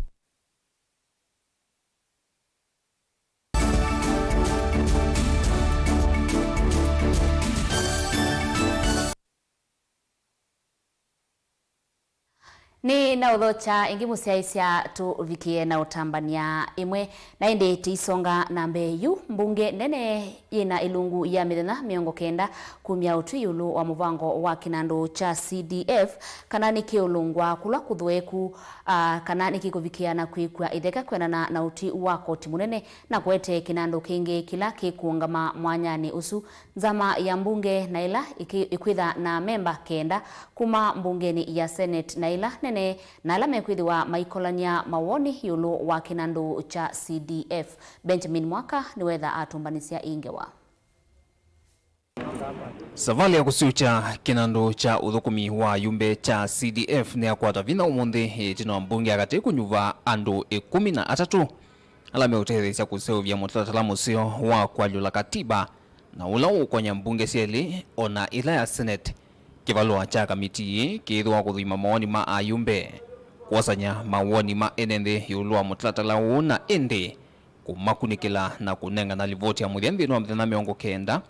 Nĩ na ũthokya ĩngĩ mũsyaĩĩsya tũvikĩe na ũtambany'a ĩmwe, na ĩndĩ tĩisonga na mbee yu, mbunge nene yĩ na ĩlungu ya mĩthenya mĩongo kenda kumya ũtwi ĩũlũ wa mũvango wa kĩnandũ kya C D F, kana nĩkĩũlũngwa kũla kũthũeku, a, kana nĩkĩkũvikĩa na kwĩkw'a ĩtheka kwendana na ũtwi wa koti mũnene, na kũete kĩnandũ kĩngĩ kĩla kĩkũũngama mwanyanĩ ũsu. Nzama ya mbunge na ĩla ĩkĩ-, ĩkwĩtha na amemba kenda kuma mbungenĩ ya Senate na ĩla nene, na ala mekwĩthĩwa maikolany'a mawoni ĩũlũ wa kĩnandũ kya C D F. Benjamin Mwaka nĩwetha atũmbanĩsya ĩ ngewa. Savalĩ ya kũsyũkya kĩnandũ kya ũthũkũmi wa ayumbe kya C D F nĩyakwata vinya ũmũnthĩ, ĩtina wa mbunge ya katĩ kũnyuva andũ ĩkũmi na atatũ ala meũtetheesya kũseũvya mũtalatala mũseo wa kũalyũla katiba, na ũla ũũkonya mbunge syelĩ, o na ĩla ya Senate. Kĩvalũa kya kamiti ĩĩ kĩĩthĩwa kũthũima mawoni ma ayumbe, kwosany'a mawoni ma ene nthĩ ĩũlũ wa mũtalatala ũũ, na ĩndĩ kũmakunĩkĩla na kũnengana livoti ya mũthya nthĩnĩ wa mĩthenya mĩongo kenda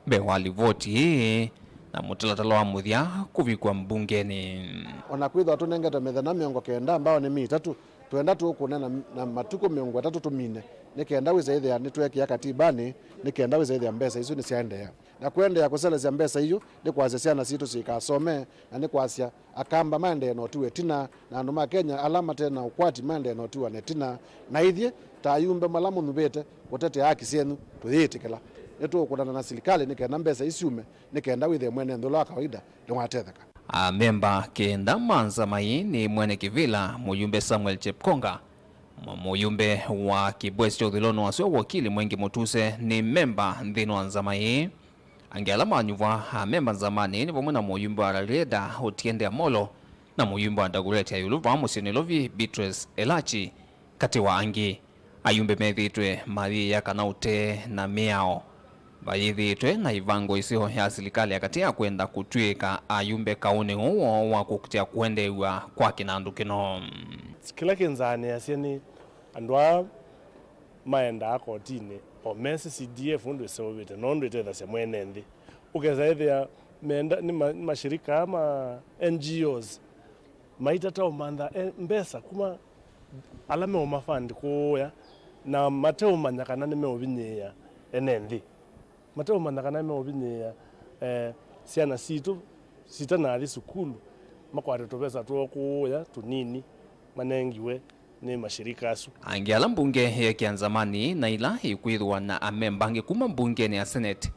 mbee wa livoti ĩĩ na mũtalatala wa mũthya kũvikwa mbungenĩ. O na kwĩthĩwa tũnengetwe mĩthenya mĩongo kenda, mbaũ nĩ mĩtatũ, twenda tũkũne na, na matukũ mĩongo ĩtatũ tũmine, nĩ kenda wĩsa ĩthĩa nĩtweekĩa katibanĩ, nĩ kenda wĩsa ĩthĩa mbesa isu nĩsyaendeea. Na kũendeea kũselesya mbesa iu nĩ kwasya syana sitũ siikasome, na nĩ kwasya Akamba maendee na ũtiwa ĩtina, na andũ ma Kenya ala mate na ũkwati maendee na ũtiwa na ĩtina, na ithyĩ ta ayumbe mala mũnyuvĩte kũtetea haki syenyu tũyĩĩtĩkĩla. Nĩtũũkũnana na silikalĩ nĩ kenda mbesa isyume, nĩ kenda wĩthĩe mwene nthĩ ũla wa kawaida nĩwatetheka. Amemba kenda ma nzama ĩĩ nĩ mwene kĩvĩla, mũyumbe Samuel Chepkonga, mũ-, mũyumbe wa Kibwezi kya ũthũĩlonĩ wa sua, wakili Mwengi Mutuse nĩ memba nthĩnĩ wa nzama ĩĩ. Angĩ ala manyuvwa amemba nzamanĩ nĩ vamwe na mũyumbe wa Rarieda Otiende Amolo na mũyumbe wa Dagoretti ya ĩũlũ vaa mũsyĩ Nairobi Beatrice Elachi, katĩ wa angĩ. Ayumbe methĩĩtwe mayĩĩa kana ũtee na mĩao vayĩthĩĩtwe na ĩvango ĩseo ya silikalĩ ya katĩ ya kwenda kũtw'ĩĩka ayumbe kaũnĩ ũũ woo wa kũkitĩa kũendeew'a kwa kĩnandũ kĩno. Kĩla kĩnzaanĩasya nĩ andũ aa maendaa kotinĩ o mesĩ C D F ũndũ ĩseũvĩte, nũndũ ĩtethasya mwene nthĩ. Ũkesa ĩthĩa menda, nĩ ma-, mashirika aa ma N G Os maitata ũmantha e, mbesa kuma ala meũmafandi kũũya, na mateũmanya kana nĩmeũvinyĩĩa ene nthĩ, mateũmanya kana meũvinyĩĩa, eh, syana sitũ sitanathi sukulu, makwate tũvesa twoo kũũya tũnini manengiwe nĩ mashirika asu. Angĩ ala mbunge yeekĩa nzamanĩ na ila ikwĩthĩwa na amemba angĩ kuma mbungenĩ ya Senate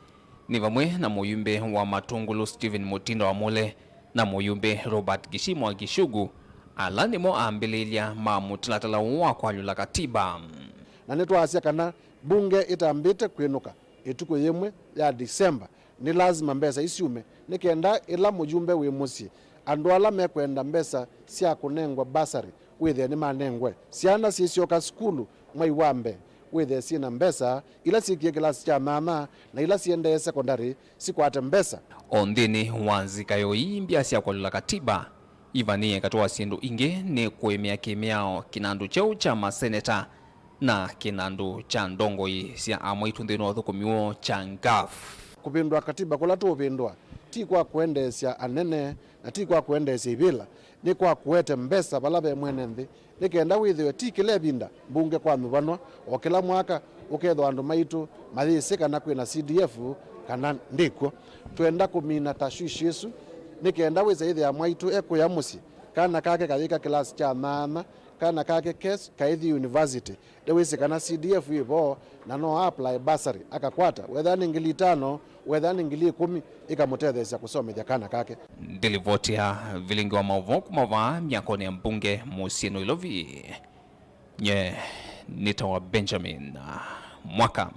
nĩ vamwe na mũyumbe wa Matũngũlũ Stephen Mutinda Amule na mũyumbe Robert Gishimwa Gichugu, ala nĩmo ambĩlĩĩlya ma mũtalatala ũũ wa kwalyũla katiba. Na nĩtwaasya kana mbunge ĩtambĩte kwĩnũka ĩtukũ yĩmwe ya December, nĩ lasima mbesa isyume nĩ kenda ĩla mũyumbe wĩ mũsyĩ, andũ ala mekwenda mbesa sya kũnengwa bursary wĩthĩe nĩmanengwe, syana syĩsyoka sukulu mwei wa mbee wĩthĩe syĩ na mbesa, ila syĩkie kĩlasi kya nyanya na ila siendee sekondalĩ sikwate mbesa. O nthĩnĩ wa nzika yo ii mbya sya kwalyũla katiba, ivanĩe katĩ wa syĩndũ ingĩ nĩ kũĩmĩa kĩmĩao kĩnandũ kyeũ kya maseneta na kĩnandũ kya ndongoi sya amwaitũ nthĩnĩ wa ũthũkũmi woo kya ngaf. Kũvĩndũa katiba kũla tũũvĩndũa ti kwa kũendeesya anene na ti kwa kũendeesya ivĩla, nĩ kwa kũete mbesa vala ve mwene nthĩ, nĩ kenda wĩthĩwe ti kĩla ĩvinda mbunge kwanyuvanwa, o kĩla mwaka ũkethwa andũ maitũ mayĩsĩ kana kwĩ na C D F kana ndĩkw'o. Twenda kũmina tashwishi ĩsu, nĩ kenda wĩsa ĩthĩa mwaitũ ekũya mũsyĩ, kana kake kayĩka kĩlasi kya nyanya, kana kake kes kaithi university, nĩwĩsĩ kana C D F ĩvo na no apply bursary akakwata, wethĩa nĩ ngili itano, wethĩa nĩ ngili ikũmi, ĩkamũtetheesya kũsomethya kana kake. Ndilivoti ya vilingi wa maũvoo kuma vaa myakonĩ ya mbunge mũsyĩ Nairobi, nye nĩtawa Benjamin Mwaka.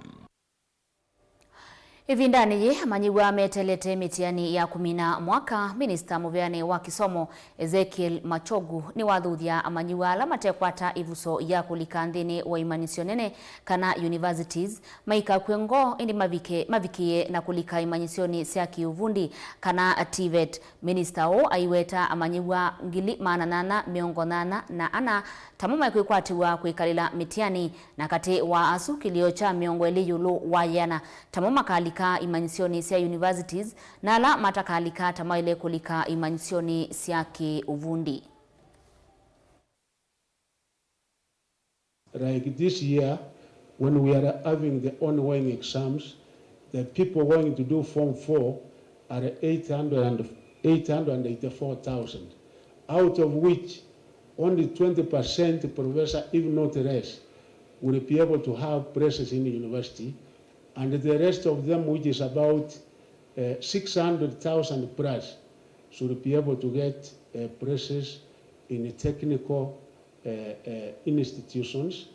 Ĩvindanĩ yĩĩ, amanyĩw'a meteelete mĩtiani ya kũmina mwaka, minista mũveanĩ wa kĩsomo Ezekiel Machogu nĩwathuthya amanyĩw'a ala matekwata ĩvuso ya kũlika nthĩnĩ wa imanyĩsyo nene kana universities maikakw'e ngoo, ĩndĩ mavike, mavikĩĩe na kũlika imanyĩsyonĩ sya kĩũvundi kana TVET. Minista ũũ aiweta amanyĩw'a ngili maana nyanya mĩongo nyanya na ana tamo mekwĩkwatĩw'a kwĩkalĩla mĩtiani, na katĩ wa asu kĩlĩo kya mĩongo ĩlĩ ĩũlũ wa ĩana tamo makalika imanyĩsyonĩ sya universities, na ala matakalika tamaĩle kũlika imanyĩsyonĩ sya kĩũvundi. Like this year, when we are having the ongoing exams, the people going to do Form four are eight hundred and, eight hundred and eighty-four thousand, out of which only twenty percent, Professor, if not less, will be able to have places in university, and the rest of them, which is about, uh, six hundred thousand plus, should be able to get, uh, places in technical uh, uh, institutions,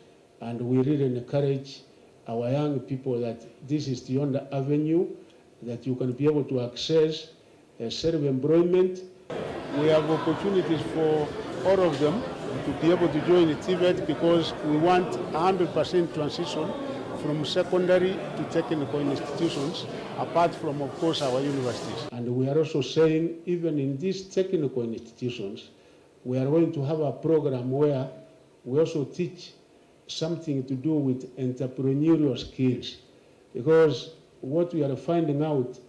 and we really encourage our young people that this is the only avenue that you can be able to access, uh, self-employment. We have opportunities for all of them to be able to join TVET because we want a hundred percent transition from secondary to technical institutions, apart from, of course, our universities. And we are also saying, even in these technical institutions, we are going to have a program where we also teach something to do with entrepreneurial skills, because what we are finding out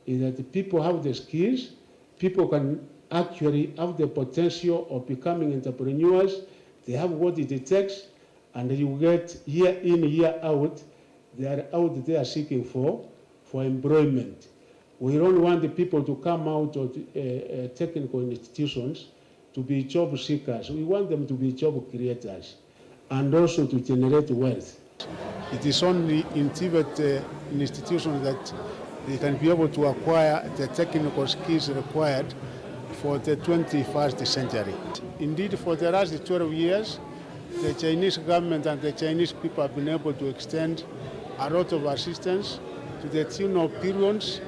is that people have the skills, people can actually have the potential of becoming entrepreneurs, they have what it takes, and you get year in, year out, they are out there seeking for, for employment. We don't want the people to come out of, uh, uh, technical institutions to be job seekers. We want them to be job creators and also to generate wealth. It is only in TVET, uh, institutions that they can be able to acquire the technical skills required for the twenty-first century. Indeed, for the last twelve years, the Chinese government and the Chinese people have been able to extend a lot of assistance to the tune of billions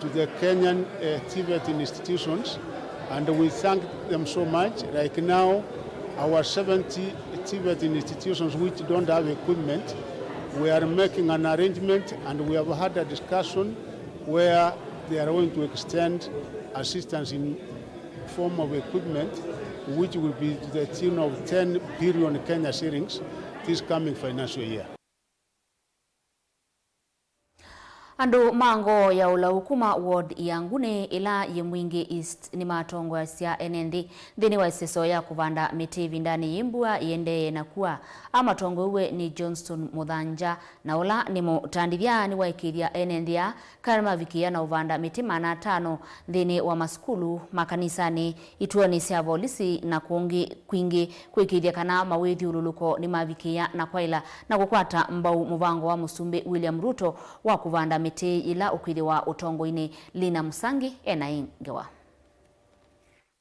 to the Kenyan, uh, TVET institutions, and we thank them so much. Right now, our seventy TVET institutions which don't have equipment, we are making an arrangement, and we have had a discussion where they are going to extend assistance in form of equipment, which will be to the tune of ten billion Kenya shillings this coming financial year. Andũ ma ngoo ya ũlau kuma ward ya Nguni ĩla yĩ Mwingi East nĩmatongoeasya ene nthĩ nthĩnĩ wa ĩseso ya kũvanda mĩtĩ ĩvindanĩ yĩ mbua ĩendee na kua. Amatongoew'e nĩ Johnston Mũthanja, na ũla nĩ mũtandĩthya nĩwaĩkĩĩthya ene nthĩ aa kana mavikĩĩa na ũvanda mĩtĩ maana atano nthĩnĩ wa masukulu, makanisanĩ, ituonĩ sya volisi na kũngĩ kwingĩ, kwĩkĩĩthya kana mawĩthyũlũlũko nĩmavikĩĩa na kwaĩla na kũkwata mbau mũvango wa Mũsumbĩ William Ruto wa kũvanda mĩtĩ yĩla ũkwĩthĩwa ũtongoinĩ. Lina Mũsangi ena ĩ ngewa.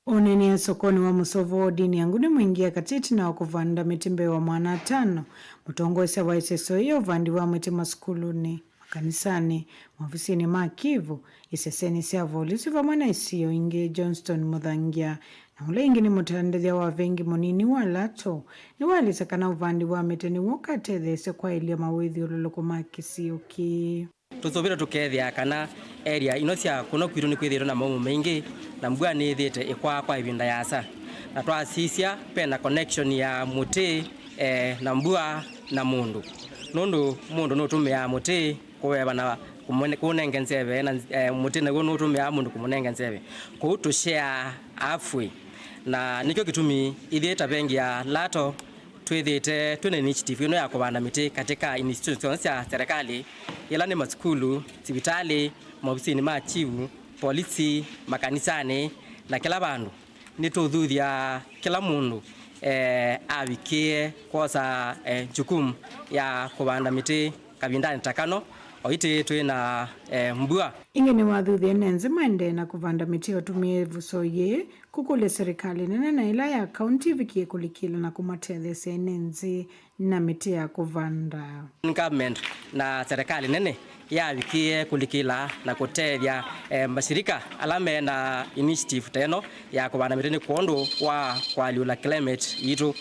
Ũneenea sokonĩ wa Mũsovo wodinĩ ya Nguni Mwingi ya katĩ ĩtina wa kũvanda mĩtĩ mbee wa maana atano, mũtongoesya wa ĩseso ĩĩ ya ũvandi wa mĩtĩ masukulunĩ, makanisanĩ, maovisinĩ ma Kivu, isesenĩ sya volisi vamwe na isio ingĩ, Johnston Mũthangia, na ũla ĩngĩ nĩ mũtandĩthya wa vengi mũnini wa Lato, nĩwaelesya kana ũvandi wa mĩtĩ nĩw'o ũkatetheesya kwaĩlya mawĩthyũlũlũko ma kĩsio kĩĩ. Tũsũvĩte tũkethĩa kana area ino sya kũno kwitũ nĩkwĩthĩĩtwe na maumo maingĩ, na mbua nĩyĩthĩĩte ĩkwaa kwa ĩvinda yaasa. Na twasisya, ve na connection ya mũtĩ, eh, na mbua na mũndũ. Nũndũ mũndũ nũtũmĩaa mũtĩ kũveva na kũmũne-, kũũnenge nzeve, na, eh, mũtĩ naw'o nũtũmĩaa mũndũ kũmũnenge nzeve. Kwoou tũsheaa halfway. Na nĩkyo kĩtumi ithyĩ ta vengi ya Lato twĩthĩĩte twĩ na initiative ĩno ya kũvanda mĩtĩ katĩ ka institutions syonthe sya serikali, ila nĩ masukulu, sivitalĩ, maovisinĩ ma chief, polisi, makanisanĩ, na kĩla vandũ. Nĩtũũthuthya kĩla mũndũ, eh, avikĩe kwosa, eh, jukumu ya kũvanda mĩtĩ kavindanĩ ta kano, o itĩ twĩ na, eh, mbua. Ĩngĩ nĩwathuthie ene nthĩ maendee na kũvanda mĩtĩ ũtũmĩe ĩvuso yĩĩ kũkũlya serikali nene na ĩla ya kaunti ĩvikĩe kũlikĩla na kũmatetheesya ene nthĩ na mĩtĩ ya kũvanda. Government na serikali nene yavikĩe kũlikĩla na kũtethya, eh, mashirika ala me na initiative ta ĩno ya kũvanda mĩtĩ nĩ kwondũ wa kũalyũla climate yitũ.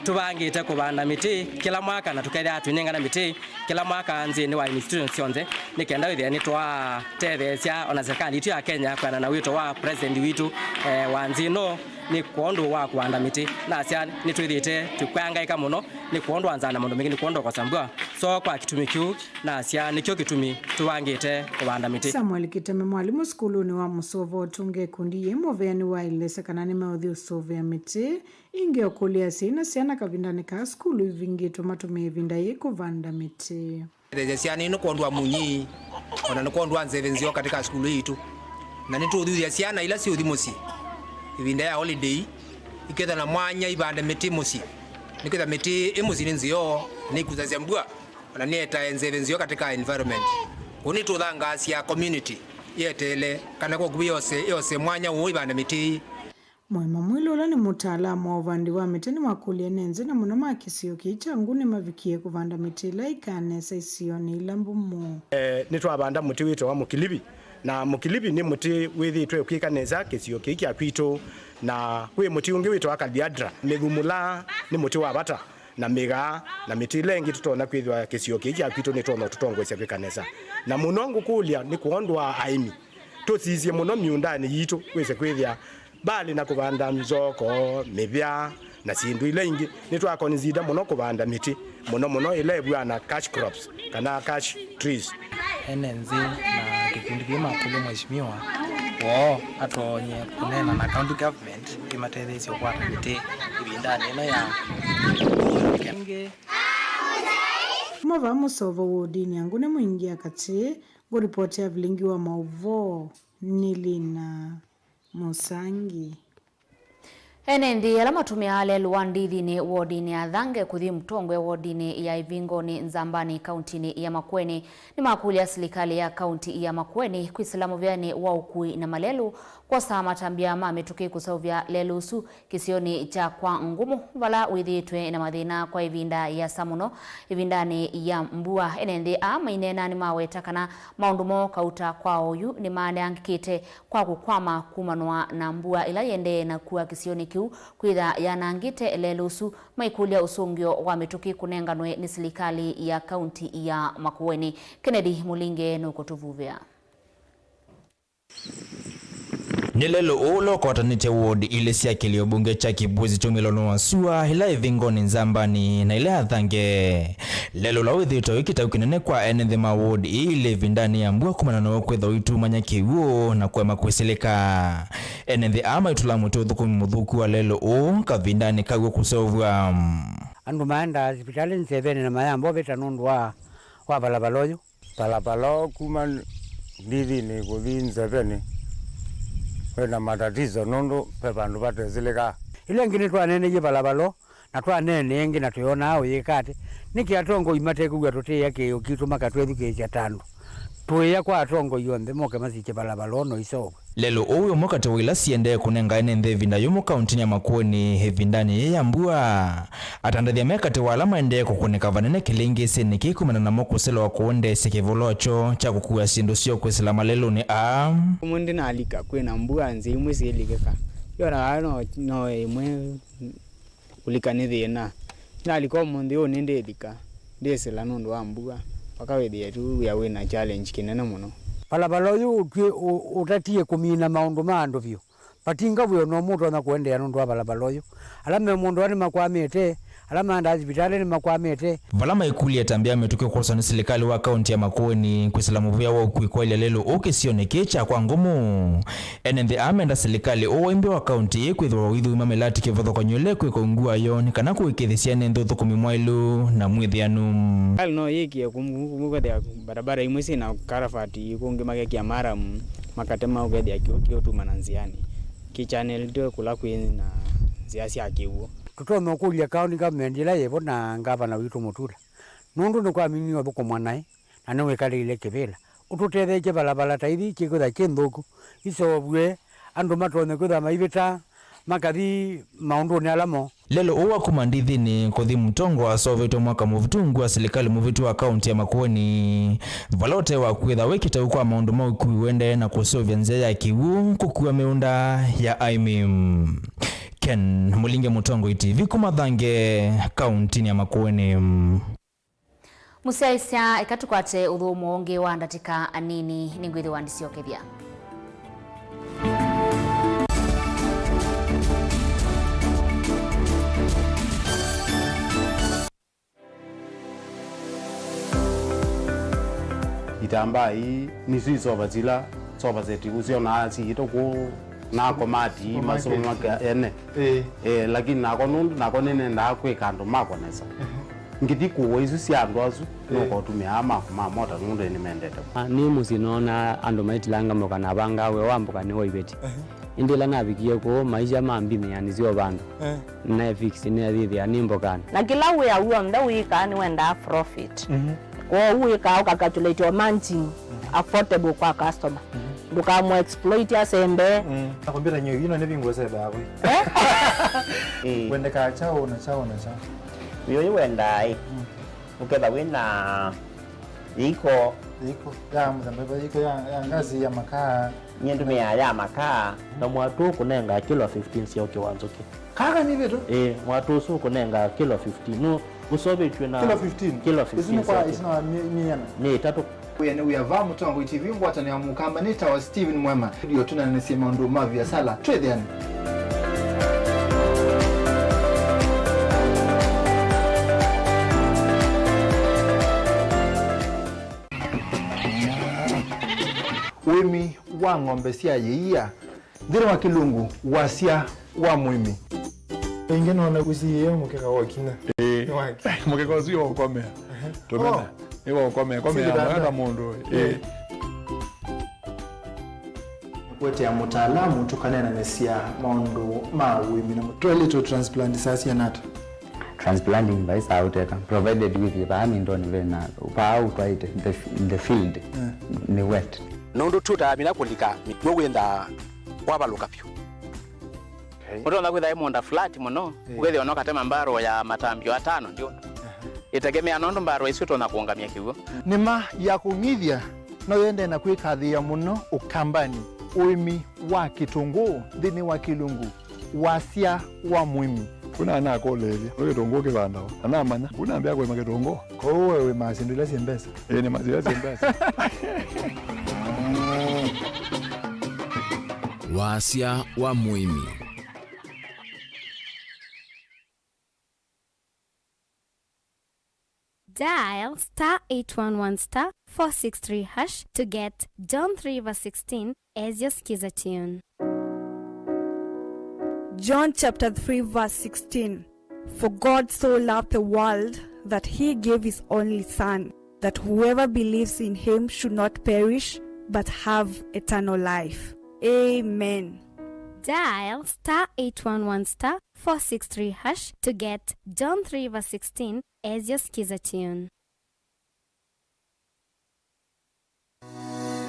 Tũvangĩte kũvanda mĩtĩ kĩla mwaka na tũkethĩawa tũinengana mĩtĩ kĩla mwaka nthĩnĩ wa institutions syonthe, nĩ kenda wĩthĩe nĩtwatetheesya ona serikali yitũ ya Kenya kwĩanana na wĩto wa president witũ, eh, wa nthĩ ĩno, nĩ kwondũ wa kũvanda mĩtĩ. Nasya nĩtwĩthĩĩte tũkwangaĩka mũno nĩ kwondũ wa nzaa na maũndũ maingĩ, nĩ kwondũ wa kũkosa mbua. So kwa kĩtumi kĩu, nasya nĩkyo kĩtumi tũvangĩte kũvanda mĩtĩ. Samuel Kiteme, mwalimũ sukulunĩ wa Mũsovo, ũtũngĩe ĩkundi yĩĩ mũvea nĩwaelesya kana nĩmeũthi ũsũvĩa mĩtĩ ĩngĩ ũkũlya asyai na syana kavindanĩ kaa sukulu ivingĩtwe matũmĩe ĩvinda yĩĩ kũvanda mĩtĩ. Tetheesya syana ino kwondũ wa munyi, ona nĩ kwondũ wa nzeve nzeo katĩ ka sukulu yitũ. Na nĩtũũthuthya syana ila syĩũthi mũsyĩ ĩvinda ya holiday, iketha na mwanya ivande mĩtĩ mũsyĩ. Nĩketha mĩtĩ ĩ mũsyĩ nĩ nzeo, nĩikusasya mbua, ona nĩetae nzeve nzeo katĩ ka environment. Kũu nĩtũthangaasya community yeteele kana kwa ũkuvĩ yose, yose mwanya ũũ ivande mĩtĩ ĩĩ. Mũima Mwili, ũla nĩ mũtaalamu wa ũvandi wa mĩtĩ, nĩwakũlya ene nthĩ na mũno ma kĩsio kĩĩ kya Nguni mavikie kũvanda mĩtĩ ĩla ĩkaa nesa isionĩ ila mbumu. Eh, nĩtwavanda mũtĩ wĩtawa mũkilivi, na mũkilivi nĩ mũtĩ wĩthĩĩtwe ũkwĩka nesa kĩsio kĩĩ kya kwitũ, na kwĩ mũtĩ ũngĩ wĩtawa kaliadra. Mĩthumula nĩ mũtĩ wa vata, na mĩgaa, na mĩtĩ ĩla ĩngĩ tũtonya kwĩthĩwa kĩsio kĩĩ kya kwitũ nĩtonya ũtũtongoesya kwĩka nesa. Na mũno ngũkũlya nĩ kwondũ wa aĩmi, tũsisye mũno mĩũndanĩ yitũ wĩse kwĩthĩa Mbali na kũvanda nzoko, mĩvea, na syĩndũ ila ingĩ, nĩtwakonzida mũno kũvanda mĩtĩ, mũno mũno ĩla ĩvw'ana cash crops kana cash trees. Ene nthĩ na kĩkundi kĩĩ makũlya Mheshimiwa woo atonye kũneena na county government ĩmatetheesye kũkwata mĩtĩ ĩvindanĩ ĩno ya. Kuma vaa Mũsovo wodinĩ ya Nguni Mwingi ya katĩ, ngũripotea vilingi wa maũvoo nĩ Lina Mũsangi. Ene nthĩ ala matũmĩaa lelũ wa Ndithinĩ wodinĩ ya Thange kũthi Mũtongwe wodinĩ ya Ivingoni Nzambani kauntinĩ ya Makueni nĩmakũlya silikalĩ ya kaunti ya Makueni kwĩsĩla mũvĩanĩ wa ũkui na malelũ kwosa matambya ma mĩtũkĩ kũseũvya lelũ ũsu kĩsionĩ kya Kwa Ngũmũ, vala wĩthĩĩtwe na mathĩna kwa ĩvinda yĩasa mũno. Ĩvindanĩ ya mbua, ene nthĩ aa maineena nĩmaweta kana maũndũ moo kauta kwa oyu nĩmaneangĩkĩte kwa kũkwama kumanwa na mbua ĩla yĩendee na kua kĩsionĩ kĩu, kwĩtha yanangĩte lelũ ũsu, maikũlya ũsũngĩo wa mĩtũkĩ kũnenganwe nĩ silikalĩ ya kaunti ya Makueni. Kennedy Mũlinge nũkũtũvuvĩa. Nĩ lelũ ũũ ũla ũkwatanĩtye ward ilĩ sya kĩlĩo mbunge kya Kibwezi kyumĩlonĩ wa sua, ĩla Ĩvingoni Nzambani na ĩla ya Thange. Lelũ ũla wĩthĩĩtwe wĩ kĩtau kĩnene kwa ene nthĩ ma ward ii ilĩ ĩvindanĩ ya mbua kumana na kwĩthwa ũitumanya kĩw'ũ na kũema kwĩsĩlĩka. Ene nthĩ aa maitũla mũtĩ ũthũkũmi mũthũku wa lelũ ũũ kavindanĩ kaw'o kũseũvw'a. Andũ maendaa sipitalĩ nzeveni na mayamba ũvĩta nũndũ wa, wa valavala ũyũ. Valapala ũũ kuma Ndithinĩ kũthi Nzeveni wĩ na matatizo nũndũ ve vandũ vatesĩlĩkaa. Ĩla ĩngĩ nĩtwaneeneie valapala ũũ, na twaneenea ĩngĩ na tũyonaa ũyĩka atĩ, nĩkĩ atongoi matekwĩw'a tũtĩĩa kĩĩo kitũ makatwĩthukĩĩsya ta andũ? Tũĩa kwa atongoi onthe moke masikye valapala ũũ na ũiseũvw'a. Lelũ ũũ wĩ ũmwe katĩ wa ila siendee kũnenga ene nthĩ ĩvinda yũmũ kauntinĩ ya Makueni ĩvindanĩ yĩĩ ya mbua. Atandĩthya me katĩ wa ala maendee kũkũnĩka vanene kĩlĩngĩsĩnĩ kĩĩ kumana namo kũselewa kũendeesya kĩvolokyo kya kũkua syĩndũ syoo kwĩsĩla malelũnĩ aa. Ũmũnthĩ nalika, kwĩna mbua, nzĩa imwe syĩlikĩka. Yonaga no, no ĩmwe kũlika nĩ thĩna. Nalika ũmũnthĩ ũũ nĩndĩlika, ndĩsĩla nũndũ wa mbua, mpaka wĩthĩe tu wĩa wĩna challenge kĩnene mũno. Valapala ũyũ ũtw'ĩ-, ũ-, ũtatie kũmina maũndũ ma andũ vyũ. Vatinga wĩa no mũtonya kũendeea nũndũ wa valapala ũyũ. Ala me mũndũ nĩmakwamĩte, ala maendaa sipitalĩ nĩmakwamĩte. Vala maikũlya ĩtambya ya mĩtũkĩ kwosa nĩ silikalĩ wa kaunti ya Makueni kwĩsĩla mũvĩa wa ũkui kwaĩlya lelũ ũũ kĩsionĩ kĩĩ kya Kwa Ngũmũ. Ene nthĩ aa menda silikalĩ ũũ wa imbĩ wa kaunti ĩĩ kwĩthĩwa ũithũima mĩlatĩ kĩvathũkany'o ĩla ĩkwĩka ungu wayo nĩ kana kũĩkĩĩthya ene nthĩ ũthũkũmi mwaĩlu na mwĩthĩanu. Silikalĩ no yĩkĩe kũmũ, kũmũ kwĩthĩa barabara imwe syĩna karavati, kũngĩ makekĩa maramu, makatema ũkethĩa kĩw'ũ kĩũtuma na nzĩanĩ. Kĩchanelitwe kũla kwĩ na nzĩa sya kĩw'ũ. Tũtonya ũkũlya county government ĩla yĩvo na ngavana witũ Mutula, nũndũ nĩkwaminiwe ũthũkũmwa naĩ na nĩwĩkalĩile kĩvĩla. Ũtũtetheekye valapala ta ithi ikyĩkwĩtha kyĩ nthũku iseũvw'e, andũ matonye kwĩtha maivĩta makathi maũndũnĩ ala moo. Lelũ ũũ wa kuma Ndithinĩ kũthi Mũtongwe waseũvĩtwe mwaka mũvĩtu ungu wa silikalĩ mũvĩtu wa kaunti ya Makueni, vala ũtee wa kwĩtha wĩ kĩtau kwa maũndũ ma ũkui ũendee na kũseũvya nzĩa ya kĩw'ũ kũkua mĩũnda ya aĩmi. Ken Mũlinge, Mũtongoi T V, kuma Thange, kauntinĩ ya Makueni. Mũsyaĩĩsya, eka tũkwate ũthũmũo ũngĩ wa ndatĩka nini, nĩngwĩthĩwa ndisyokethya. Itambaa ii nĩsyo isova sila sova seti ũsyonaa siĩtwe kũu na komati ii masũmaka ene. Ĩĩ. Eh, lakini nakwa nũndũ nakwa nĩnendaa kwĩka andũ makwa nesa. Ngĩthi kũũa isu sya andũ asu, nũkotũmĩa aa makwa ma mota nũndũ nĩmendete. Ah, nĩ mũsyĩ noona andũ maitilanga mboka na vangaa wĩa wa mboka nĩ wa iveti. Ĩndĩ ĩla navikie kũu, maisha mambinĩanĩsya o vandũ. Eh. Naefix nĩathĩthĩa nĩ mbokanĩ. Na kĩla wĩa w'onthe wĩkaa nĩwendaa profit. Mhm. Kwoou wĩkaa ũkacalculate o margin affordable kwa customer. Mhm. Ndũkamũ exploit asembe. Mm. Nakwambia nyie ino nĩ vingo sebe yako. Eh? Eh. Wendeka chao na chao na chao. Uyo wendaa ĩ. Mm. Ũketha wĩna yiko. Yiko ya mũthemba, yiko ya, ya ngazi ya makaa. Nyie ndũmĩaa ya makaa. Na mwatũ ũkũnenga kilo fifteen sya ũkĩ wa nzũkĩ. Kaka nĩ vitu? Eh, mwatũ ũsu ũkũnenga kilo fifteen. Nũ ũseũvĩtw'e na kilo fifteen? Kilo fifteen. Isu nĩ kwa, sya ũkĩ. Isu nĩ wa mi-, miana. Nĩ ĩtatũ. Wĩa nĩ wĩa va Mũtongoi T V, ngwatanĩo ya Mũkamba nĩ tawa Steven Mwema. Ndio tũnanĩsye maũndũ ma viasala. Twĩthĩane. Ũĩmi wa ng'ombe sya yĩia nthĩnĩ wa kĩlungu wasya wa mũĩmi. Ĩngĩ nona ũsiĩĩe mũkeka wa ũkinya. Ĩĩ. Nĩ wake. Mũkeka ũsu nĩwaũkomea. Ehe. Tũmena. Oh. Nĩwaũkomea. Komea. Sikitanda. Mwana mũndũ. Ĩĩ. Ĩĩ. Kũetea mũtaalamu tũkaneenanĩsya maũndũ ma ũĩmi na mũtwaĩlĩtwe transplant saa siana ata? Transplanting vai saa ũteka, provided with vaa mindoni ve na vaa ũtwaĩte the, the field nĩ wet. Nũndũ tũtaamina kũlika mĩkw'ũ wĩthaa kwavalũka vyũ. Ũtonya kwĩtha ĩ mũũnda flat mũno, ũkethĩa no katema mbarũ ya matambyo atano ndyũndũ. Ĩtegemea nũndũ mbarũ ĩsu ĩtonya kũũngamya kĩw'ũ. Nĩma ya kũng'ithya no yendee na kwĩkathĩĩa mũno Ũkambanĩ, ũĩmi wa kĩtũngũũ nthĩnĩ wa kĩlungu wasya wa mũĩmi. Kuna nakũlĩĩlya, nĩ kĩtũngũũ kĩvandawa, na namanya, kuna mbĩa kũĩma kĩtũngũũ. Kwoou we wĩmaa syĩndũ ila syĩ mbesa? Ĩĩ, nĩmaa syĩndũ ila syĩ mbesa. Wasya wa mũĩmi. Dial star eight one one star four six three hash to get John three verse sixteen as your Skiza tune. John chapter three verse sixteen. For God so loved the world that he gave his only Son, that whoever believes in him should not perish but have eternal life. Amen. Dial star eight one one star four six three hash to get John three verse sixteen as your Skiza tune.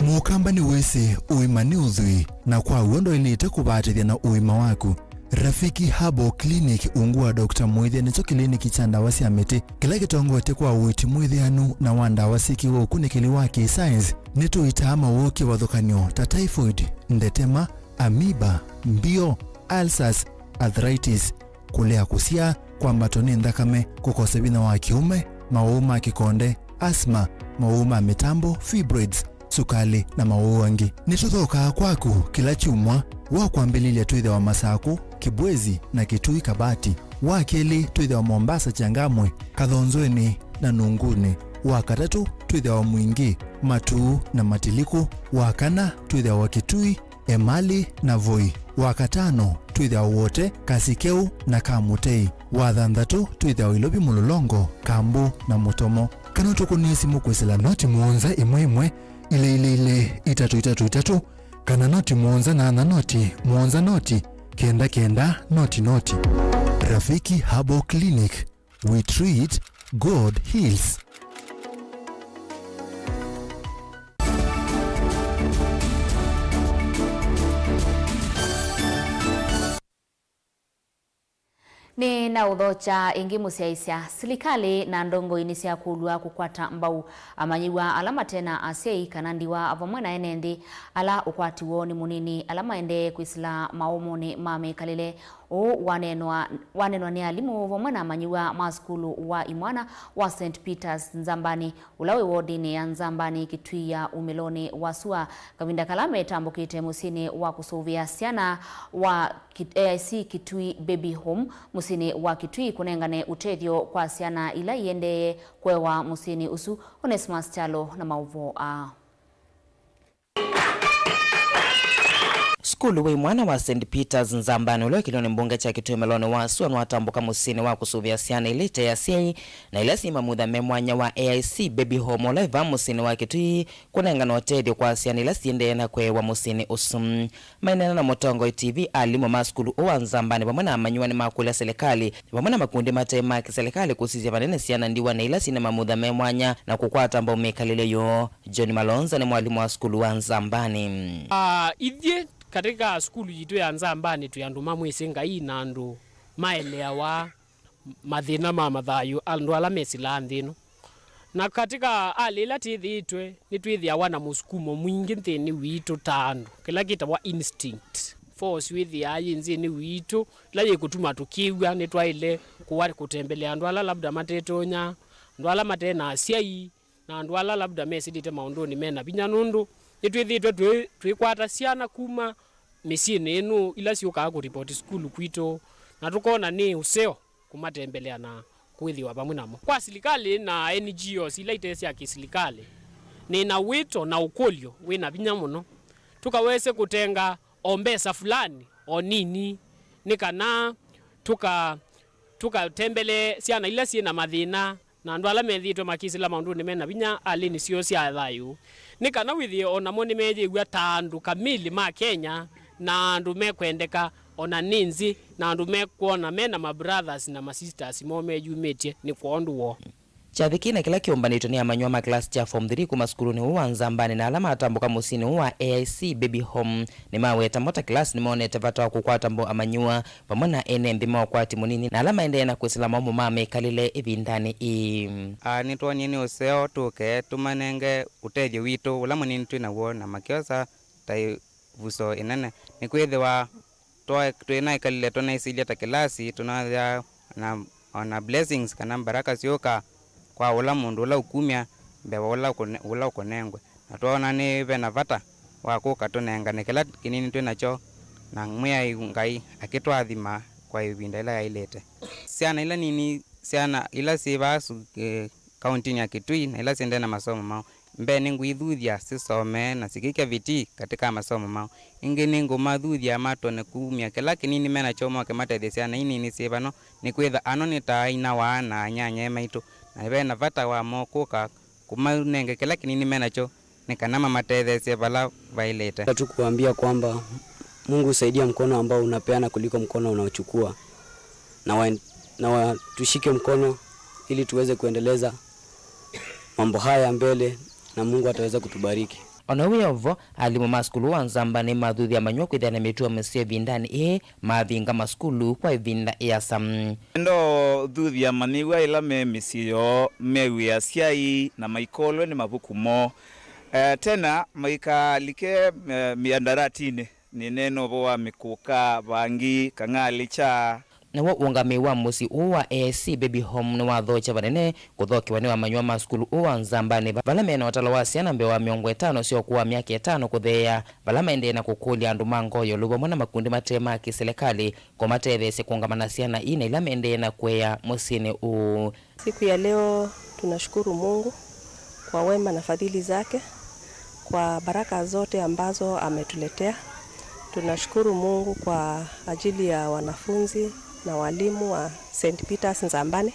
Mũkamba nĩwĩsĩ ũima nĩ ũthwii, na kwa w'o ndwaĩlĩte kũvatĩthya na ũima waku. Rafiki Herbal Clinic ungu wa Doctor Mwĩthĩa nĩkyo kĩliniki kya ndawa sya mĩtĩ kĩla kĩtongoetye kwa ũiiti mwĩthĩanu na wa ndawa syĩkĩwe ũkunĩkĩli wa kĩ-science. Nĩtũitaa mawoo kĩvathũkany'o ta typhoid, ndetema, amoeba, mbio, ulcers, arthritis, kũlea kũsyaa, kwambatwa nĩ nthakame, kũkosa vinya wa kĩũme, mawau ma kĩkonde, asthma, mawau ma mĩtambo, fibroids, sukalĩ, na mawau angĩ. Nĩtũthokaa kwaku kĩla kyumwa. Wa kwambĩlĩlya twĩthĩawa Masakũ, Kibwezi, na Kitui Kabati. Wa kelĩ twĩthĩawa Mombasa, Changamwe, Kathonzweni, na Nungunĩ. Wa katatũ twĩthĩawa Mwingĩ, Matuu, na Matiliku. Wa kana twĩthĩawa Kitui, Emali, na Voi. Wa katano twĩthĩawa Wote, Kasikeu, na Kamutei. Wa thanthatũ twĩthĩawa Ilovi, Mũlolongo, Kambu, na Mũtomo. Kana ũtũkũnĩe simũ kwĩsĩla noti mũonza ĩmwe ĩmwe, ilĩ ilĩ ilĩ, itatũ itatũ itatũ, kana noti mũonza nyanya noti mũonza noti kenda kenda noti noti. Rafiki Herbal Clinic, we treat, God heals. Nĩ na ũthokya ĩngĩ mũsyaĩĩsya, silikalĩ na ndongoi nĩsyakũlw'a kũkwata mbau amanyĩw'a ala mate na asyai kana ndiwa vamwe na ene nthĩ ala ũkwati woo nĩ mũnini, ala maendee kwĩsĩla maũmonĩ ma mĩkalĩle. Ũũ waneenwa, waneenwa nĩ alimũ vamwe na amanyĩw'a ma sukulu wa imwana wa Saint Peter's Nzambani, ũla wĩ wodinĩ ya Nzambani Kitui ya umĩlonĩ wa sua, kavinda kala metambũkĩte mũsyĩnĩ wa kũsũvĩa syana wa Kit-, A I C Kitui Baby Home, mũsyĩnĩ wa Kitui, kũnengane ũtethyo kwa syana ila iendee kũewa mũsyĩnĩ ũsu. Onesmus Kyalo na maũvoo aa. Sukulu wĩ mwana wa Saint Peter's Nzambani, ũla wĩ kĩlĩonĩ mbunge kya Kitui ũmĩlonĩ wa sua, nĩwatambũka mũsyĩnĩ wa kũsũvĩa syana ila ite asyai na ila syĩ mamutha me mwanya wa A I C Baby Home, ũla wĩ vaa mũsyĩnĩ wa Kitui, kũnengana ũtethyo kwa syana ila siendee na kũewa mũsyĩnĩ ũsu. Maineena na Mũtongoi T V, alimũ ma sukulu ũũ wa Nzambani vamwe na amanyĩw'a nĩmakũlya silikalĩ vamwe na makundi mate ma kĩsilikalĩ kũsisya vanene syana ndiwa na ila syĩna mamutha me mwanya na kũkwata mbau mĩkalĩle yoo. John Malonza nĩ mwalimũ wa sukulu wa Nzambani. Ah, ithyĩ katika sukulu yitũ ya Nzambani twĩ andũ mamwĩsĩ Ngai na andũ maeleawa mathĩna ma mathayũ, andũ ala mesĩlaa nthĩ ĩno. Na katika hali ĩla twĩthĩĩtwe, nĩtwĩthĩawa na mũsukumo mwingĩ nthĩnĩ witũ ta andũ, kĩla kĩtawa instinct, force wĩthĩaa yĩ nthĩnĩ witũ, ĩla yĩkũtuma tũkĩw'a nĩtwaĩle kũwa kũtembelea andũ ala labda matetonya, andũ ala mate na asyai, na andũ ala labda mesĩlĩte maũndũnĩ me na vinya, nũndũ nĩtwĩthĩĩtwe twĩ-, twĩkwata syana kuma mĩsyĩnĩ ĩno ila syũkaa kũripoti sukulu kwitũ, na tũkona nĩ ũseo kũmatembelea na kwĩthĩwa vamwe namo. Kwa silikalĩ na N G Os ila ite sya kĩsilikalĩ, nĩ na wĩto na ũkũlyo wĩ na vinya mũno tũkawese kũtenga o mbesa fulani o nini, nĩ kana tũka-, tũkatembelee syana ila syĩ na mathĩna Na andũ ala methĩĩtwe makĩsĩla maũndũnĩ me na vinya alĩnĩ syoo sya thayũ, nĩ kana wĩthĩe o namo nĩmeyĩw'a ta andũ kamili ma Kenya, na andũ mekwendeka, o na nĩ nzĩ, na andũ mekwona me na ma brothers na ma sisters moo meyumĩtye nĩ kwondũ woo. Kyathĩ kĩĩ na kĩla kĩũmbanĩtwe nĩ amanyĩw'a ma class kya form three kuma sukulunĩ ũũ wa Nzambanĩ na ala matambũka mũsyĩnĩ ũũ wa A I C Baby Home nĩmaweta mo ta class nĩmonete vata wa kũkwata mbau amanyĩw'a vamwe na ene nthĩ ma ũkwati mũnini na ala maendee na kwĩsĩla maũmũ ma mĩkalĩle ĩvindanĩ ĩĩ. Aa, nĩtwonie nĩ ũseo tũke tũmanenge ũtethyo witũ ũla mũnini twĩ naw'o, na makyosa ta ĩvuso ĩnene, nĩkwĩthĩwa twa-, twĩ na ĩkalĩle tũnaĩsilya ta kĩlasi, tũnathĩa na, o na blessings kana mbaraka syũka kwa ũla mũndũ ũla ũkumya mbee wa ũla ũkũne-, ũla ũkũnengwe. Na twaona nĩ ve na vata wa kũka tũnengane kĩla kĩnini twĩ nakyo, na Mwĩai Ngai akĩtũathima kwa ĩvinda ĩla yaĩlĩte. Syana ila nini, syana ila syĩ vaa su-, eh, kauntinĩ ya Kitui na ila syendee na masomo mao, mbee nĩngũithuthya sisomee na sikĩkya vitii katika masomo mao. Ĩngĩ nĩngũmathuthya matone kumya kĩla kĩnini me nakyo moke matethye syana ii nini syĩ vano, nĩkwĩtha ano nĩ ta aina waa na anyanyae maitũ, na ve na vata wa mo kũka kũmanenge kĩla kĩnini me nakyo nĩ kana mamatetheesye vala vaĩlĩte. Nataka tu kuambia kwamba Mungu husaidia mkono ambao unapeana kuliko mkono unaochukua, na wa, na wa, tushike mkono ili tuweze kuendeleza mambo haya mbele, na Mungu ataweza kutubariki. O na wĩ o vo, alimũ ma sukulu wa Nzambanĩ mathuthya amanyĩw'a kwĩthĩa na mĩtuo mĩseo ĩvindanĩ ĩĩ mavinga masukulu kwa ĩvinda ĩasa. Enda ũthuthya amanyĩw'a ĩla me mĩsyĩ yoo, mew'e asyai, na maikolwe nĩ mavuku moo. Eh, tena maikalike, eh, miandaratinĩ. Nĩneena ũvoo wa mĩkũka, vangi, kang'alĩ, kyaa. Naw'o ũngamĩi wa mũsyĩ ũũ wa A I C Baby Home nĩwathokya vanene kũthokewa nĩ amanyĩw'a ma sukulu ũũ wa Nzambanĩ, va-, vala me na ũtalo wa syana mbee wa mĩongo ĩtano sya ũkũũ wa myaka ĩtano kũtheea, vala maendee na kũkũlya andũ ma ngoo yolũ vamwe na makundi mate ma kĩsilikalĩ kũmatetheesya kũũngama na syana ii na ila maendee na kũea mũsyĩnĩ ũũ. Siku ya leo tunashukuru Mungu kwa wema na fadhili zake, kwa baraka zote ambazo ametuletea. Tunashukuru Mungu kwa ajili ya wanafunzi na walimu wa Saint Peter's Nzambani,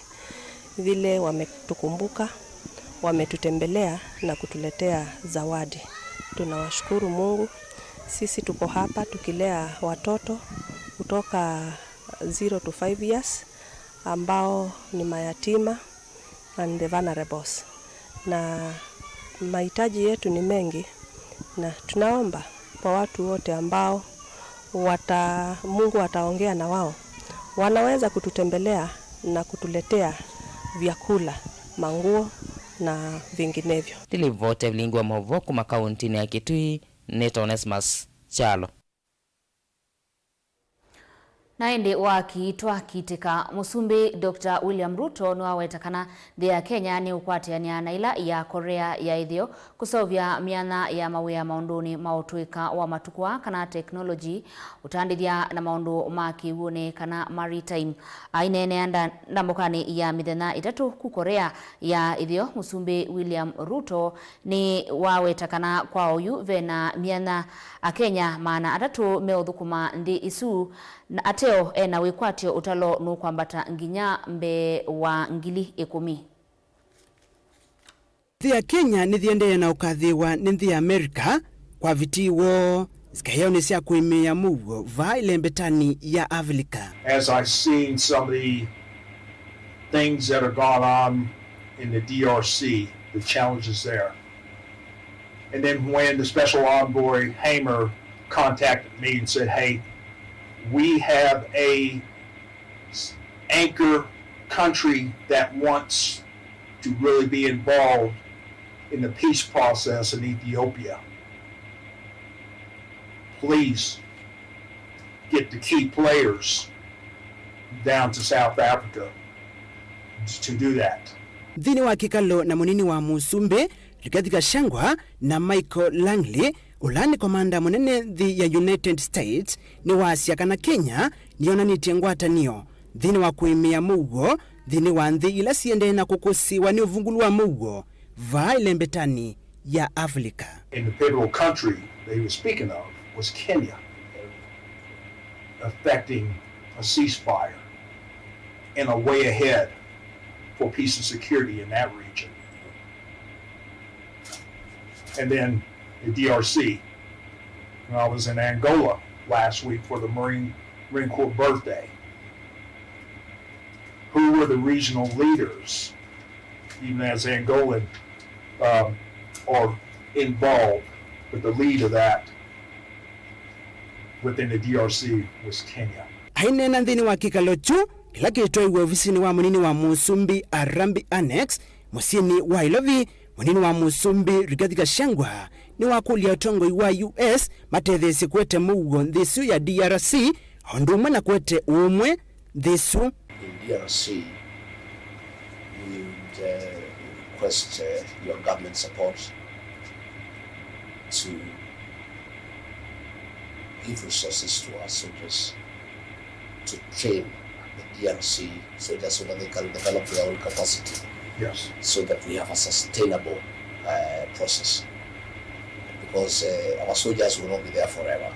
vile wametukumbuka, wametutembelea na kutuletea zawadi. Tunawashukuru Mungu. Sisi tuko hapa tukilea watoto kutoka zero to five years, ambao ni mayatima and the vulnerables. Na mahitaji yetu ni mengi, na tunaomba kwa watu wote ambao wata-, Mungu ataongea na wao, wanaweza kututembelea na kutuletea vyakula, manguo na vinginevyo. Ndilivota vilingi wa maũvoo kuma kauntinĩ ya Kitui, nĩ Onesmus Kyalo. Na ĩndĩ waaki twakitĩka, Mũsumbĩ Doctor William Ruto nĩwaweta kana nthĩ ya Kenya nĩũkwatĩanĩa na ĩla ya Korea ya Ĩtheo kũseũvya myanya ya mawĩa maũndũnĩ ma ũtũĩka wa matukũ aa kana technology, ũtandĩthya na maũndũ ma kĩw'ũnĩ kana maritime. Aineenea nda-, ndambũkanĩ ya mĩthenya ĩtatũ ku Korea ya Ĩtheo, Mũsumbĩ William Ruto nĩwaweta kana kwa oyu ve na myanya Akenya maana atatũ meũthũkũma nthĩ ĩsu na ateo e na wĩkwatyo ũtalo nũkwambata nginya mbee wa ngili ĩkũmi. Nthĩ ya Kenya nĩyĩendee na ũkathĩĩwa nĩ nthĩ ya America kwa vitii woo sikaĩonĩ sya kũĩmĩĩa mũuo vaa ĩlembetanĩ ya Avilika. As I've seen some of the things that are gone on in the D R C, the challenges there. And then when the special envoy Hamer contacted me and said, "Hey, we have a s-, anchor country that wants to really be involved in the peace process in Ethiopia. Please get the key players down to South Africa to do that." Nthĩnĩ wa kĩkalo na mũnini wa mũsumbĩ, Rigathi Gachagua na Michael Langley, ũla nĩ komanda mũnene nthĩ ya United States, nĩwaasya kana Kenya nĩyonanĩtye ngwatanĩo nthĩnĩ wa kũĩmĩa mũuo nthĩnĩ wa nthĩ ila siendee na kũkũsĩĩwa nĩ ũvungũlu wa mũuo vaa ĩlembetanĩ ya Avilika. And the pivotal country that he was speaking of was Kenya, affecting a ceasefire and a way ahead for peace and security in that region. And then the D R C. When I was in Angola last week for the Marine, Marine Corps birthday, who were the regional leaders, even as Angolan, um, are involved, but the lead of that within the D R C was Kenya. Aineena nthĩnĩ wa kĩkalo kyu kĩla kĩtwaiwe ovisinĩ wa mũnini wa mũsumbĩ Harambee Annex mũsyĩnĩ wa Nairobi, mũnini wa mũsumbĩ Rigathi Gachagua nĩwakũlya atongoi wa U S matetheesye kũete mũuo nthĩ ĩsu ya D R C, o ũndũ ũmwe na kũete ũũmwe nthĩ ĩsu. In D R C, we would, uh, request, uh, your government support to give resources to our soldiers to train the D R C soldiers so that they can develop their own capacity. Yes. So that we have a sustainable, uh, process. Because, uh, our soldiers will not be there forever.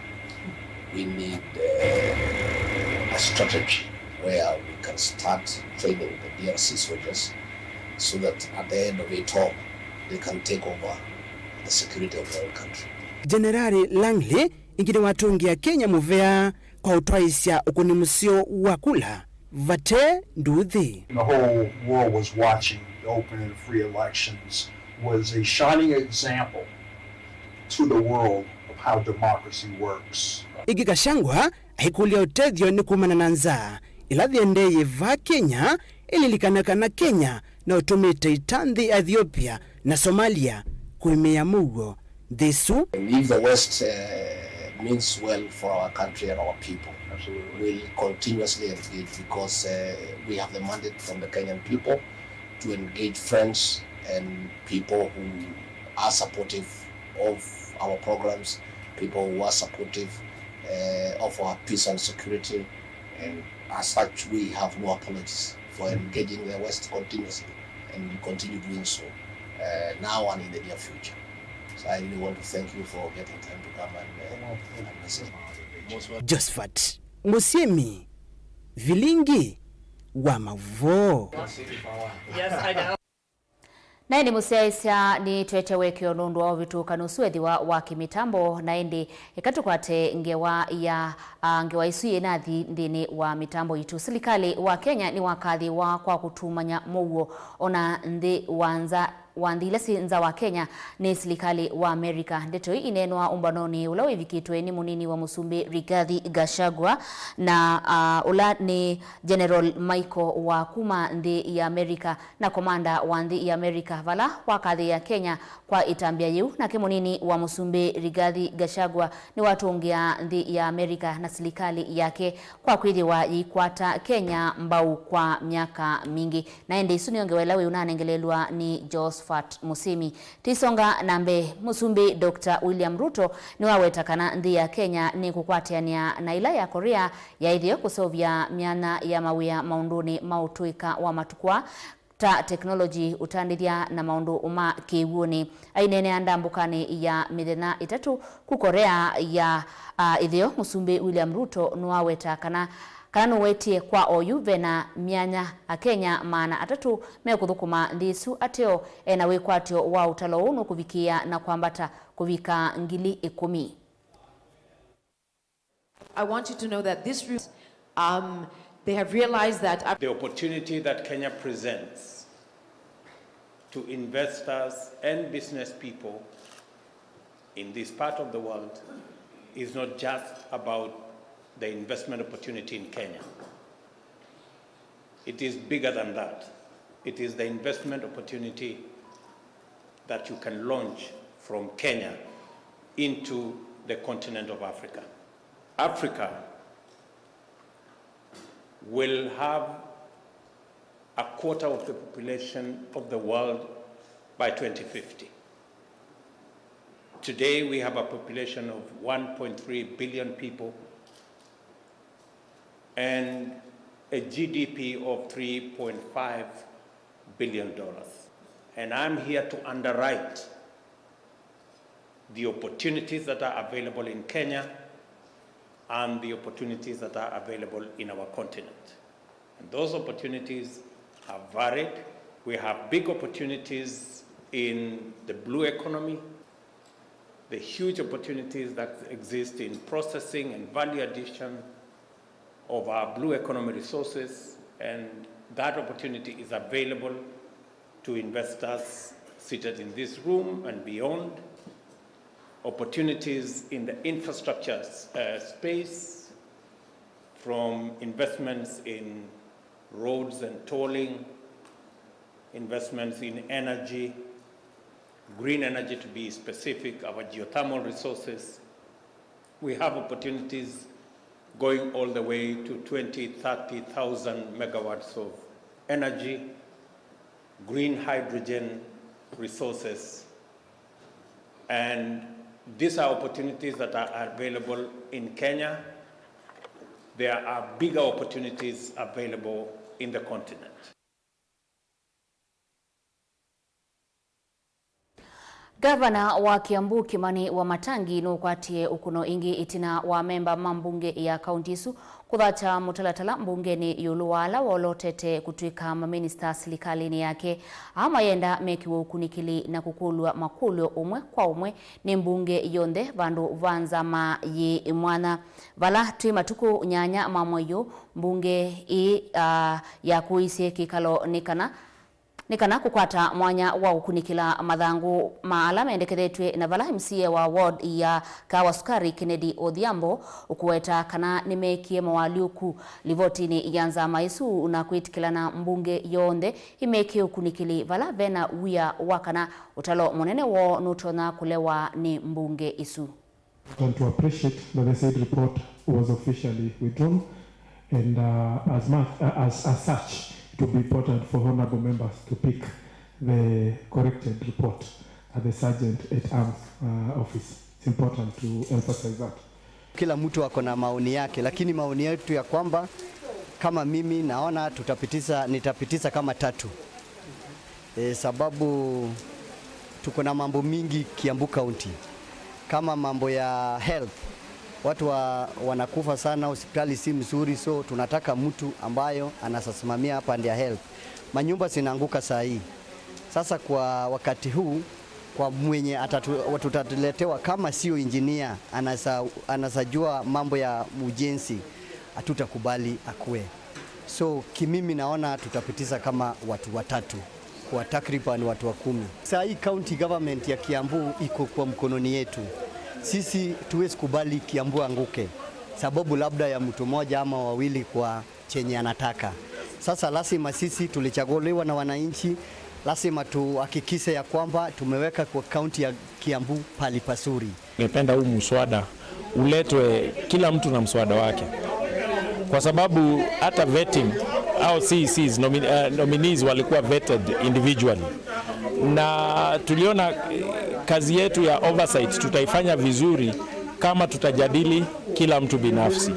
We need, uh, a strategy where we can start training the D R C soldiers so that at the end of it all, they can take over the security of their own country. Jenerali Langley ĩngĩ nĩwatũngĩa Kenya mũvea kwa ũtwaĩsya ũkũni mũseo wa kula vate nduthi. The whole world was watching the open and free elections was a shining example to the world of how democracy works. Ĩngĩ Gachagua aikũlya ũtethyo nĩ kumana na nzaa ĩla yĩendee vaa Kenya, ĩlilikana kana Kenya no ĩtũmĩte ita nthĩ ya Ethiopia na Somalia kũĩmĩĩa mũuo nthĩ ĩsu. And if the West, uh, means well for our country and our people, absolutely, we'll continuously engage because, uh, we have the mandate from the Kenyan people to engage friends and people who are supportive of our programs, people who are supportive, uh, of our peace and security. And as such, we have no apologies for engaging the West continuously and will continue doing so, uh, now and in the near future. So I really want to thank you for getting time to come and, uh, and listen. Josephat Mũsyĩmi, vilingi wa maũvoo. Na ĩndĩ mũsyaĩĩsya, nĩtwete wekeo nũndũ wa ũvĩtũkano ũsu ethĩwa wa kĩmĩtambo, na ĩndĩ eka tũkwate ngewa ya, a, ngewa ĩsu yĩnathi nthĩnĩ wa mĩtambo yitũ. Silikalĩ wa Kenya nĩwakathĩĩwa kwa kũtumany'a mũuo ona nthĩ wa nza, wa nthĩ ila syĩ nza wa Kenya nĩ silikalĩ wa Amerika. Ndeto ii ineenwa ũmbanonĩ ũla wĩvikĩtwe nĩ mũnini wa mũsumbĩ Rigathi Gachagua na, a, ũla nĩ General Michael wa kuma nthĩ ya Amerika na komanda wa nthĩ ya Amerika, vala wakathĩĩa Kenya kwa ĩtambya yĩu. Nake mũnini wa mũsumbĩ Rigathi Gachagua nĩwatũngĩa nthĩ ya Amerika na silikalĩ yake kwa kwĩthĩwa yĩikwata Kenya mbau kwa myaka mingĩ. Na ĩndĩ ĩsu nĩyo ngewa ĩla wĩũnanengelelw'a nĩ Josephat Mũsyĩmi. Tũisonga na mbee, Mũsumbĩ Doctor William Ruto nĩwaweta kana nthĩ ya Kenya nĩkũkwatĩanĩa na ĩla ya Korea ya ĩtheo kũseũvya myanya ya mawĩa maũndũnĩ ma ũtũĩka wa matukũ aa ta teknolongyi, ũtandĩthya na maũndũ ma kĩw'ũnĩ. Aineenea ndambũkanĩ ya mĩthenya ĩtatũ ku Korea ya, a, ĩtheo, Mũsumbĩ William Ruto nĩwaweta kana, kana nũwetie kwa oyu vena myanya Akenya maana atatũ mekũthũkũma nthĩ ĩsu ateo ena wĩkwatyo wa ũtalo ũũ nũkũvikĩĩa na kwambata kũvika ngili ĩkũmi. I want you to know that this re-, um, they have realized that the opportunity that Kenya presents to investors and business people in this part of the world is not just about the investment opportunity in Kenya. It is bigger than that. It is the investment opportunity that you can launch from Kenya into the continent of Africa. Africa will have a quarter of the population of the world by twenty fifty. Today we have a population of one point three billion people and a G D P of three point five billion dollars. And I'm here to underwrite the opportunities that are available in Kenya and the opportunities that are available in our continent. And those opportunities are varied. We have big opportunities in the blue economy, the huge opportunities that exist in processing and value addition of our blue economy resources, and that opportunity is available to investors seated in this room and beyond. Opportunities in the infrastructure, uh, space, from investments in roads and tolling, investments in energy, green energy to be specific, our geothermal resources. We have opportunities going all the way to twenty, thirty thousand megawatts of energy, green hydrogen resources. And these are opportunities that are available in Kenya. There are bigger opportunities available in the continent. Gavana wa Kiambu, Kimani Wamatangi, nũkwatie ũkũno ĩngĩ ĩtina wa amemba ma mbunge ya kaunti ĩsu kũthatya mũtalatala mbungenĩ ĩũlũ wa ala wolotete kũtw'ĩka maminista silikalĩnĩ yake. Aa mayenda mekĩwe ũkunĩkĩli na kũkũlw'a makũlyo ũmwe kwa ũmwe nĩ mbunge yonthe vandũ va nzama yĩ mwanya. Vala twĩ matukũ nyanya ma mwei ũũ, mbunge ĩĩ, ah, yakũisye kĩkalo nĩ kana nĩ kana kũkwata mwanya wa kũkunĩkĩla mathangũ ma ala mendekethetw'e, na vala M C A wa ward ya Kawa Sukari, Kennedy Odhiambo, ũkũweta kana nĩmeekie moalyũku livotinĩ ya nzama ĩsu na kwĩtĩkĩlana mbunge yonthe ĩmekĩe ũkunĩkĩli vala vena wia wa kana ũtalo mũnene woo nũtonya kũlewa nĩ mbunge ĩsu. And to appreciate that the said report was officially withdrawn, and, uh, as much, uh, as, as such, it will be important for honorable members to pick the corrected report at the Sergeant at Arms, uh, office. It's important to emphasize that. Kila mtu ako na maoni yake, lakini maoni yetu ya kwamba, kama mimi naona tutapitisha, nitapitisha kama tatu. E, sababu tuko na mambo mingi Kiambu County. Kama mambo ya health, watu wa, wanakufa sana, hospitali si mzuri, so tunataka mtu ambayo anasasimamia hapa ndia health. Manyumba zinaanguka saa hii. Sasa kwa wakati huu, kwa mwenye atatu-, tutatuletewa kama sio engineer, anasa-, anasajua mambo ya ujenzi, hatutakubali akue. So, kimimi naona tutapitisha kama watu watatu kwa takriban watu wa kumi. Saa hii county government ya Kiambu iko kwa mkononi yetu. Sisi tuwezi kubali Kiambu anguke sababu labda ya mtu mmoja ama wawili kwa chenye anataka. Sasa lazima sisi tulichaguliwa na wananchi, lazima tuhakikishe ya kwamba tumeweka kwa county ya Kiambu pali pazuri. Ningependa huu mswada uletwe, kila mtu na mswada wake, kwa sababu hata vetting au C E Cs, nomi-, eh, nominees walikuwa vetted individually, na tuliona, eh, kazi yetu ya oversight tutaifanya vizuri kama tutajadili kila mtu binafsi,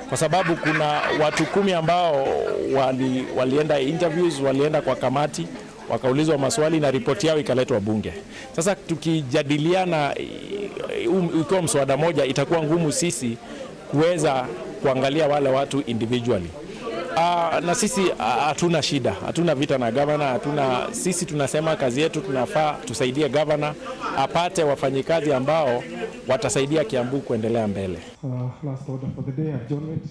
kwa sababu kuna watu kumi ambao wali-, walienda interviews, walienda kwa kamati, wakaulizwa maswali na ripoti yao ikaletwa bunge. Sasa tukijadiliana, eh, um, ikiwa mswada moja, itakuwa ngumu sisi kuweza kuangalia wale watu individually. Ah, na sisi, ah, hatuna shida, hatuna vita na gavana, hatuna, sisi tunasema kazi yetu, tunafaa tusaidie gavana apate wafanyikazi ambao watasaidia Kiambu kuendelea mbele. Uh, last order for the day, adjournment.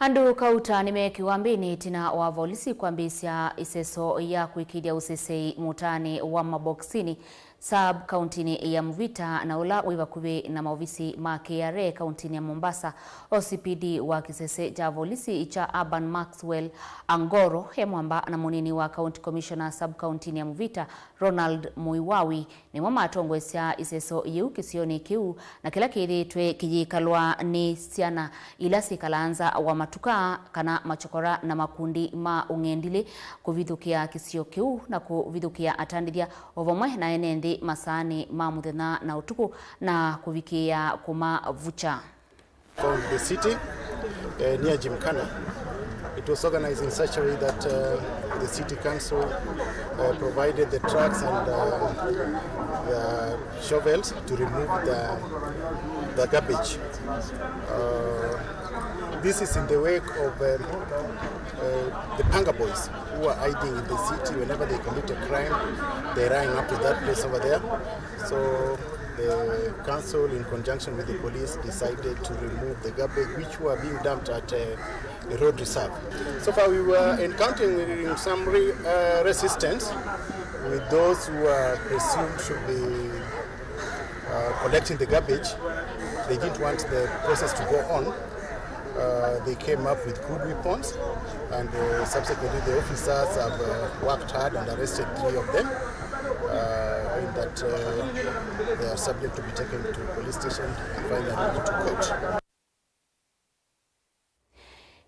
Andũ kauta nĩmeekĩwa mbĩnĩ ĩtina wa volisi kwambĩĩsya ĩseso ya kwĩkĩĩthya ũsesei mũtaanĩ wa mabokisini sub kauntinĩ ya Mvita, na ũla wĩ vakuvĩ na maovisi ma K R A kauntinĩ ya Mombasa. O C P D wa kĩsese kya volisi kya Urban, Maxwell Angoro, e mwamba na mũnini wa County Commissioner sub kauntinĩ ya Mvita, Ronald Muiwawi, nĩmo matongoesya ĩseso yĩu kĩsionĩ kĩu, na kĩla kĩthĩĩtwe kĩyĩkalwa nĩ syana ila syĩkalaa nza wa matuka kana machokora na makundi ma ũng'endilĩ kũvithũkĩa kĩsio kĩu na kũvithũkĩa atandĩthya o vamwe na ene nthĩ masaanĩ ma mũthenya na ũtukũ na kũvikĩĩa kũmavukya. Found the city, uh, near Gymkhana. It was organized in such a way that, uh, the city council, uh, provided the trucks and, uh, the shovels to remove the, the garbage. Uh, This is in the wake of um, uh, the Panga boys who are hiding in the city. Whenever they commit a crime, they run up to that place over there. So the council, in conjunction with the police, decided to remove the garbage which were being dumped at uh, a road reserve. So far, we were encountering some re- uh, resistance with those who are presumed to be uh, collecting the garbage. They didn't want the process to go on. Uh, they came up with crude weapons, and uh, subsequently the officers have uh, worked hard and arrested three of them. Uh, in that uh, they are subject to be taken to police station and finally to court.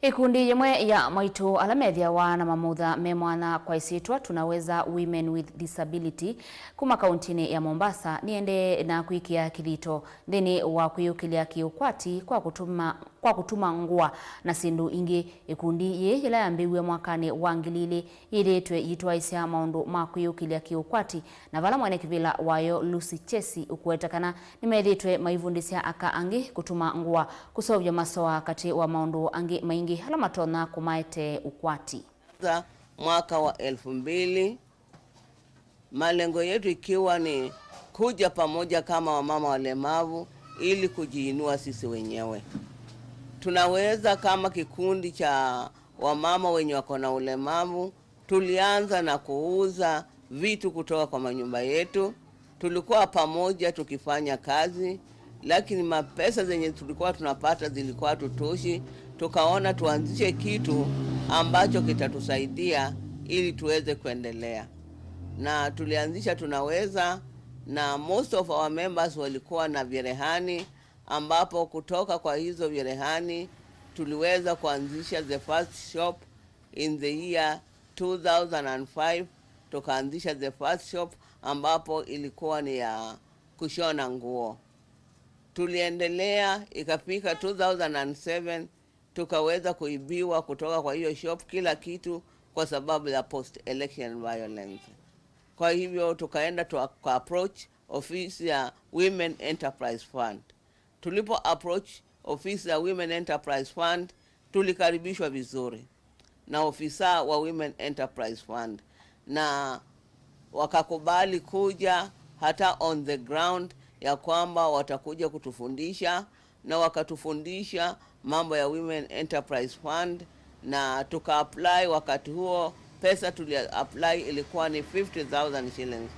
Ikundi yĩmwe ya maitũ ala methĩawa na mamutha me mwanya kwa ĩsyĩtwa Tunaweza Women with Disability kuma kauntinĩ ya Mombasa nĩendee na kwĩkĩa kĩthito nthĩnĩ wa kwĩyũkĩlya kĩũkwati kwa kũtuma, kwa kũtuma ngũa na syĩndũ ingĩ. Ikundi yĩĩ yĩla yambĩĩw'e mwakanĩ wa ngili ilĩ yĩthĩĩtwe yĩtwaĩsya maũndũ ma kwĩyũkĩlya kĩũkwati, na vala mwene kĩvĩla wayo Lucy Chesi ũkũweta kana nĩmethĩĩtwe maivundĩsya aka angĩ kũtuma ngũa, kũseũvya masoa katĩ wa maũndũ angĩ maingĩ ala matonya kũmaetee ũkwati. Kwanza mwaka wa elfu mbili, malengo yetu ikiwa ni kuja pamoja kama wamama walemavu ili kujiinua sisi wenyewe. Tunaweza kama kikundi cha wamama wenye wako na ulemavu, tulianza na kuuza vitu kutoka kwa manyumba yetu. Tulikuwa pamoja tukifanya kazi, lakini mapesa zenye tulikuwa tunapata zilikuwa tutoshi. Tukaona tuanzishe kitu ambacho kitatusaidia ili tuweze kuendelea, na tulianzisha Tunaweza, na most of our members walikuwa na vyerehani, ambapo kutoka kwa hizo vyerehani tuliweza kuanzisha the first shop in the year two thousand and five. Tukaanzisha the first shop ambapo ilikuwa ni ya kushona nguo. Tuliendelea, ikafika two thousand and seven, tukaweza kuibiwa kutoka kwa hiyo shop kila kitu kwa sababu ya post election violence. Kwa hivyo tukaenda tuka approach ofisi ya Women Enterprise Fund. Tulipo approach ofisi ya Women Enterprise Fund, tulikaribishwa vizuri na ofisa wa Women Enterprise Fund, na wakakubali kuja hata on the ground ya kwamba watakuja kutufundisha, na wakatufundisha mambo ya Women Enterprise Fund, na tuka apply. Wakati huo pesa tuli apply ilikuwa ni fifty thousand shillings,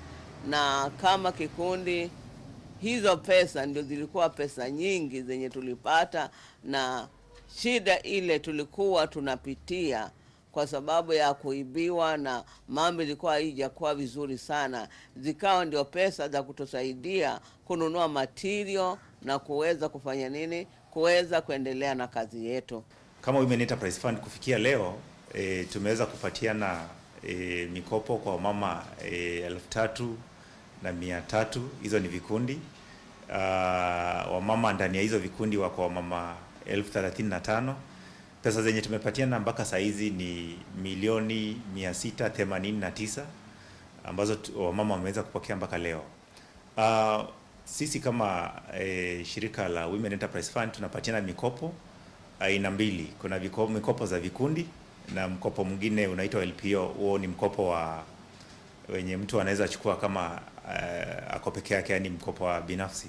na kama kikundi hizo pesa ndio zilikuwa pesa nyingi zenye tulipata, na shida ile tulikuwa tunapitia kwa sababu ya kuibiwa na mambo ilikuwa haijakuwa vizuri sana, zikawa ndio pesa za kutusaidia kununua material na kuweza kufanya nini, kuweza kuendelea na kazi yetu. Kama Women Enterprise Fund kufikia leo, e, tumeweza kupatiana e, mikopo kwa wamama e, elfu tatu na mia tatu. Hizo ni vikundi. Ah, wamama ndani ya hizo vikundi wako wamama elfu thelathini na tano. Pesa zenye tumepatiana mpaka saa hizi ni milioni mia sita themanini na tisa ambazo tu- wamama wameweza kupokea mpaka leo. Ah, sisi kama eh, shirika la Women Enterprise Fund tunapatiana mikopo aina mbili. Kuna viko- mikopo za vikundi na mkopo mwingine unaitwa L P O. Huo ni mkopo wa wenye mtu anaweza chukua kama eh, ako peke yake, yani mkopo wa binafsi.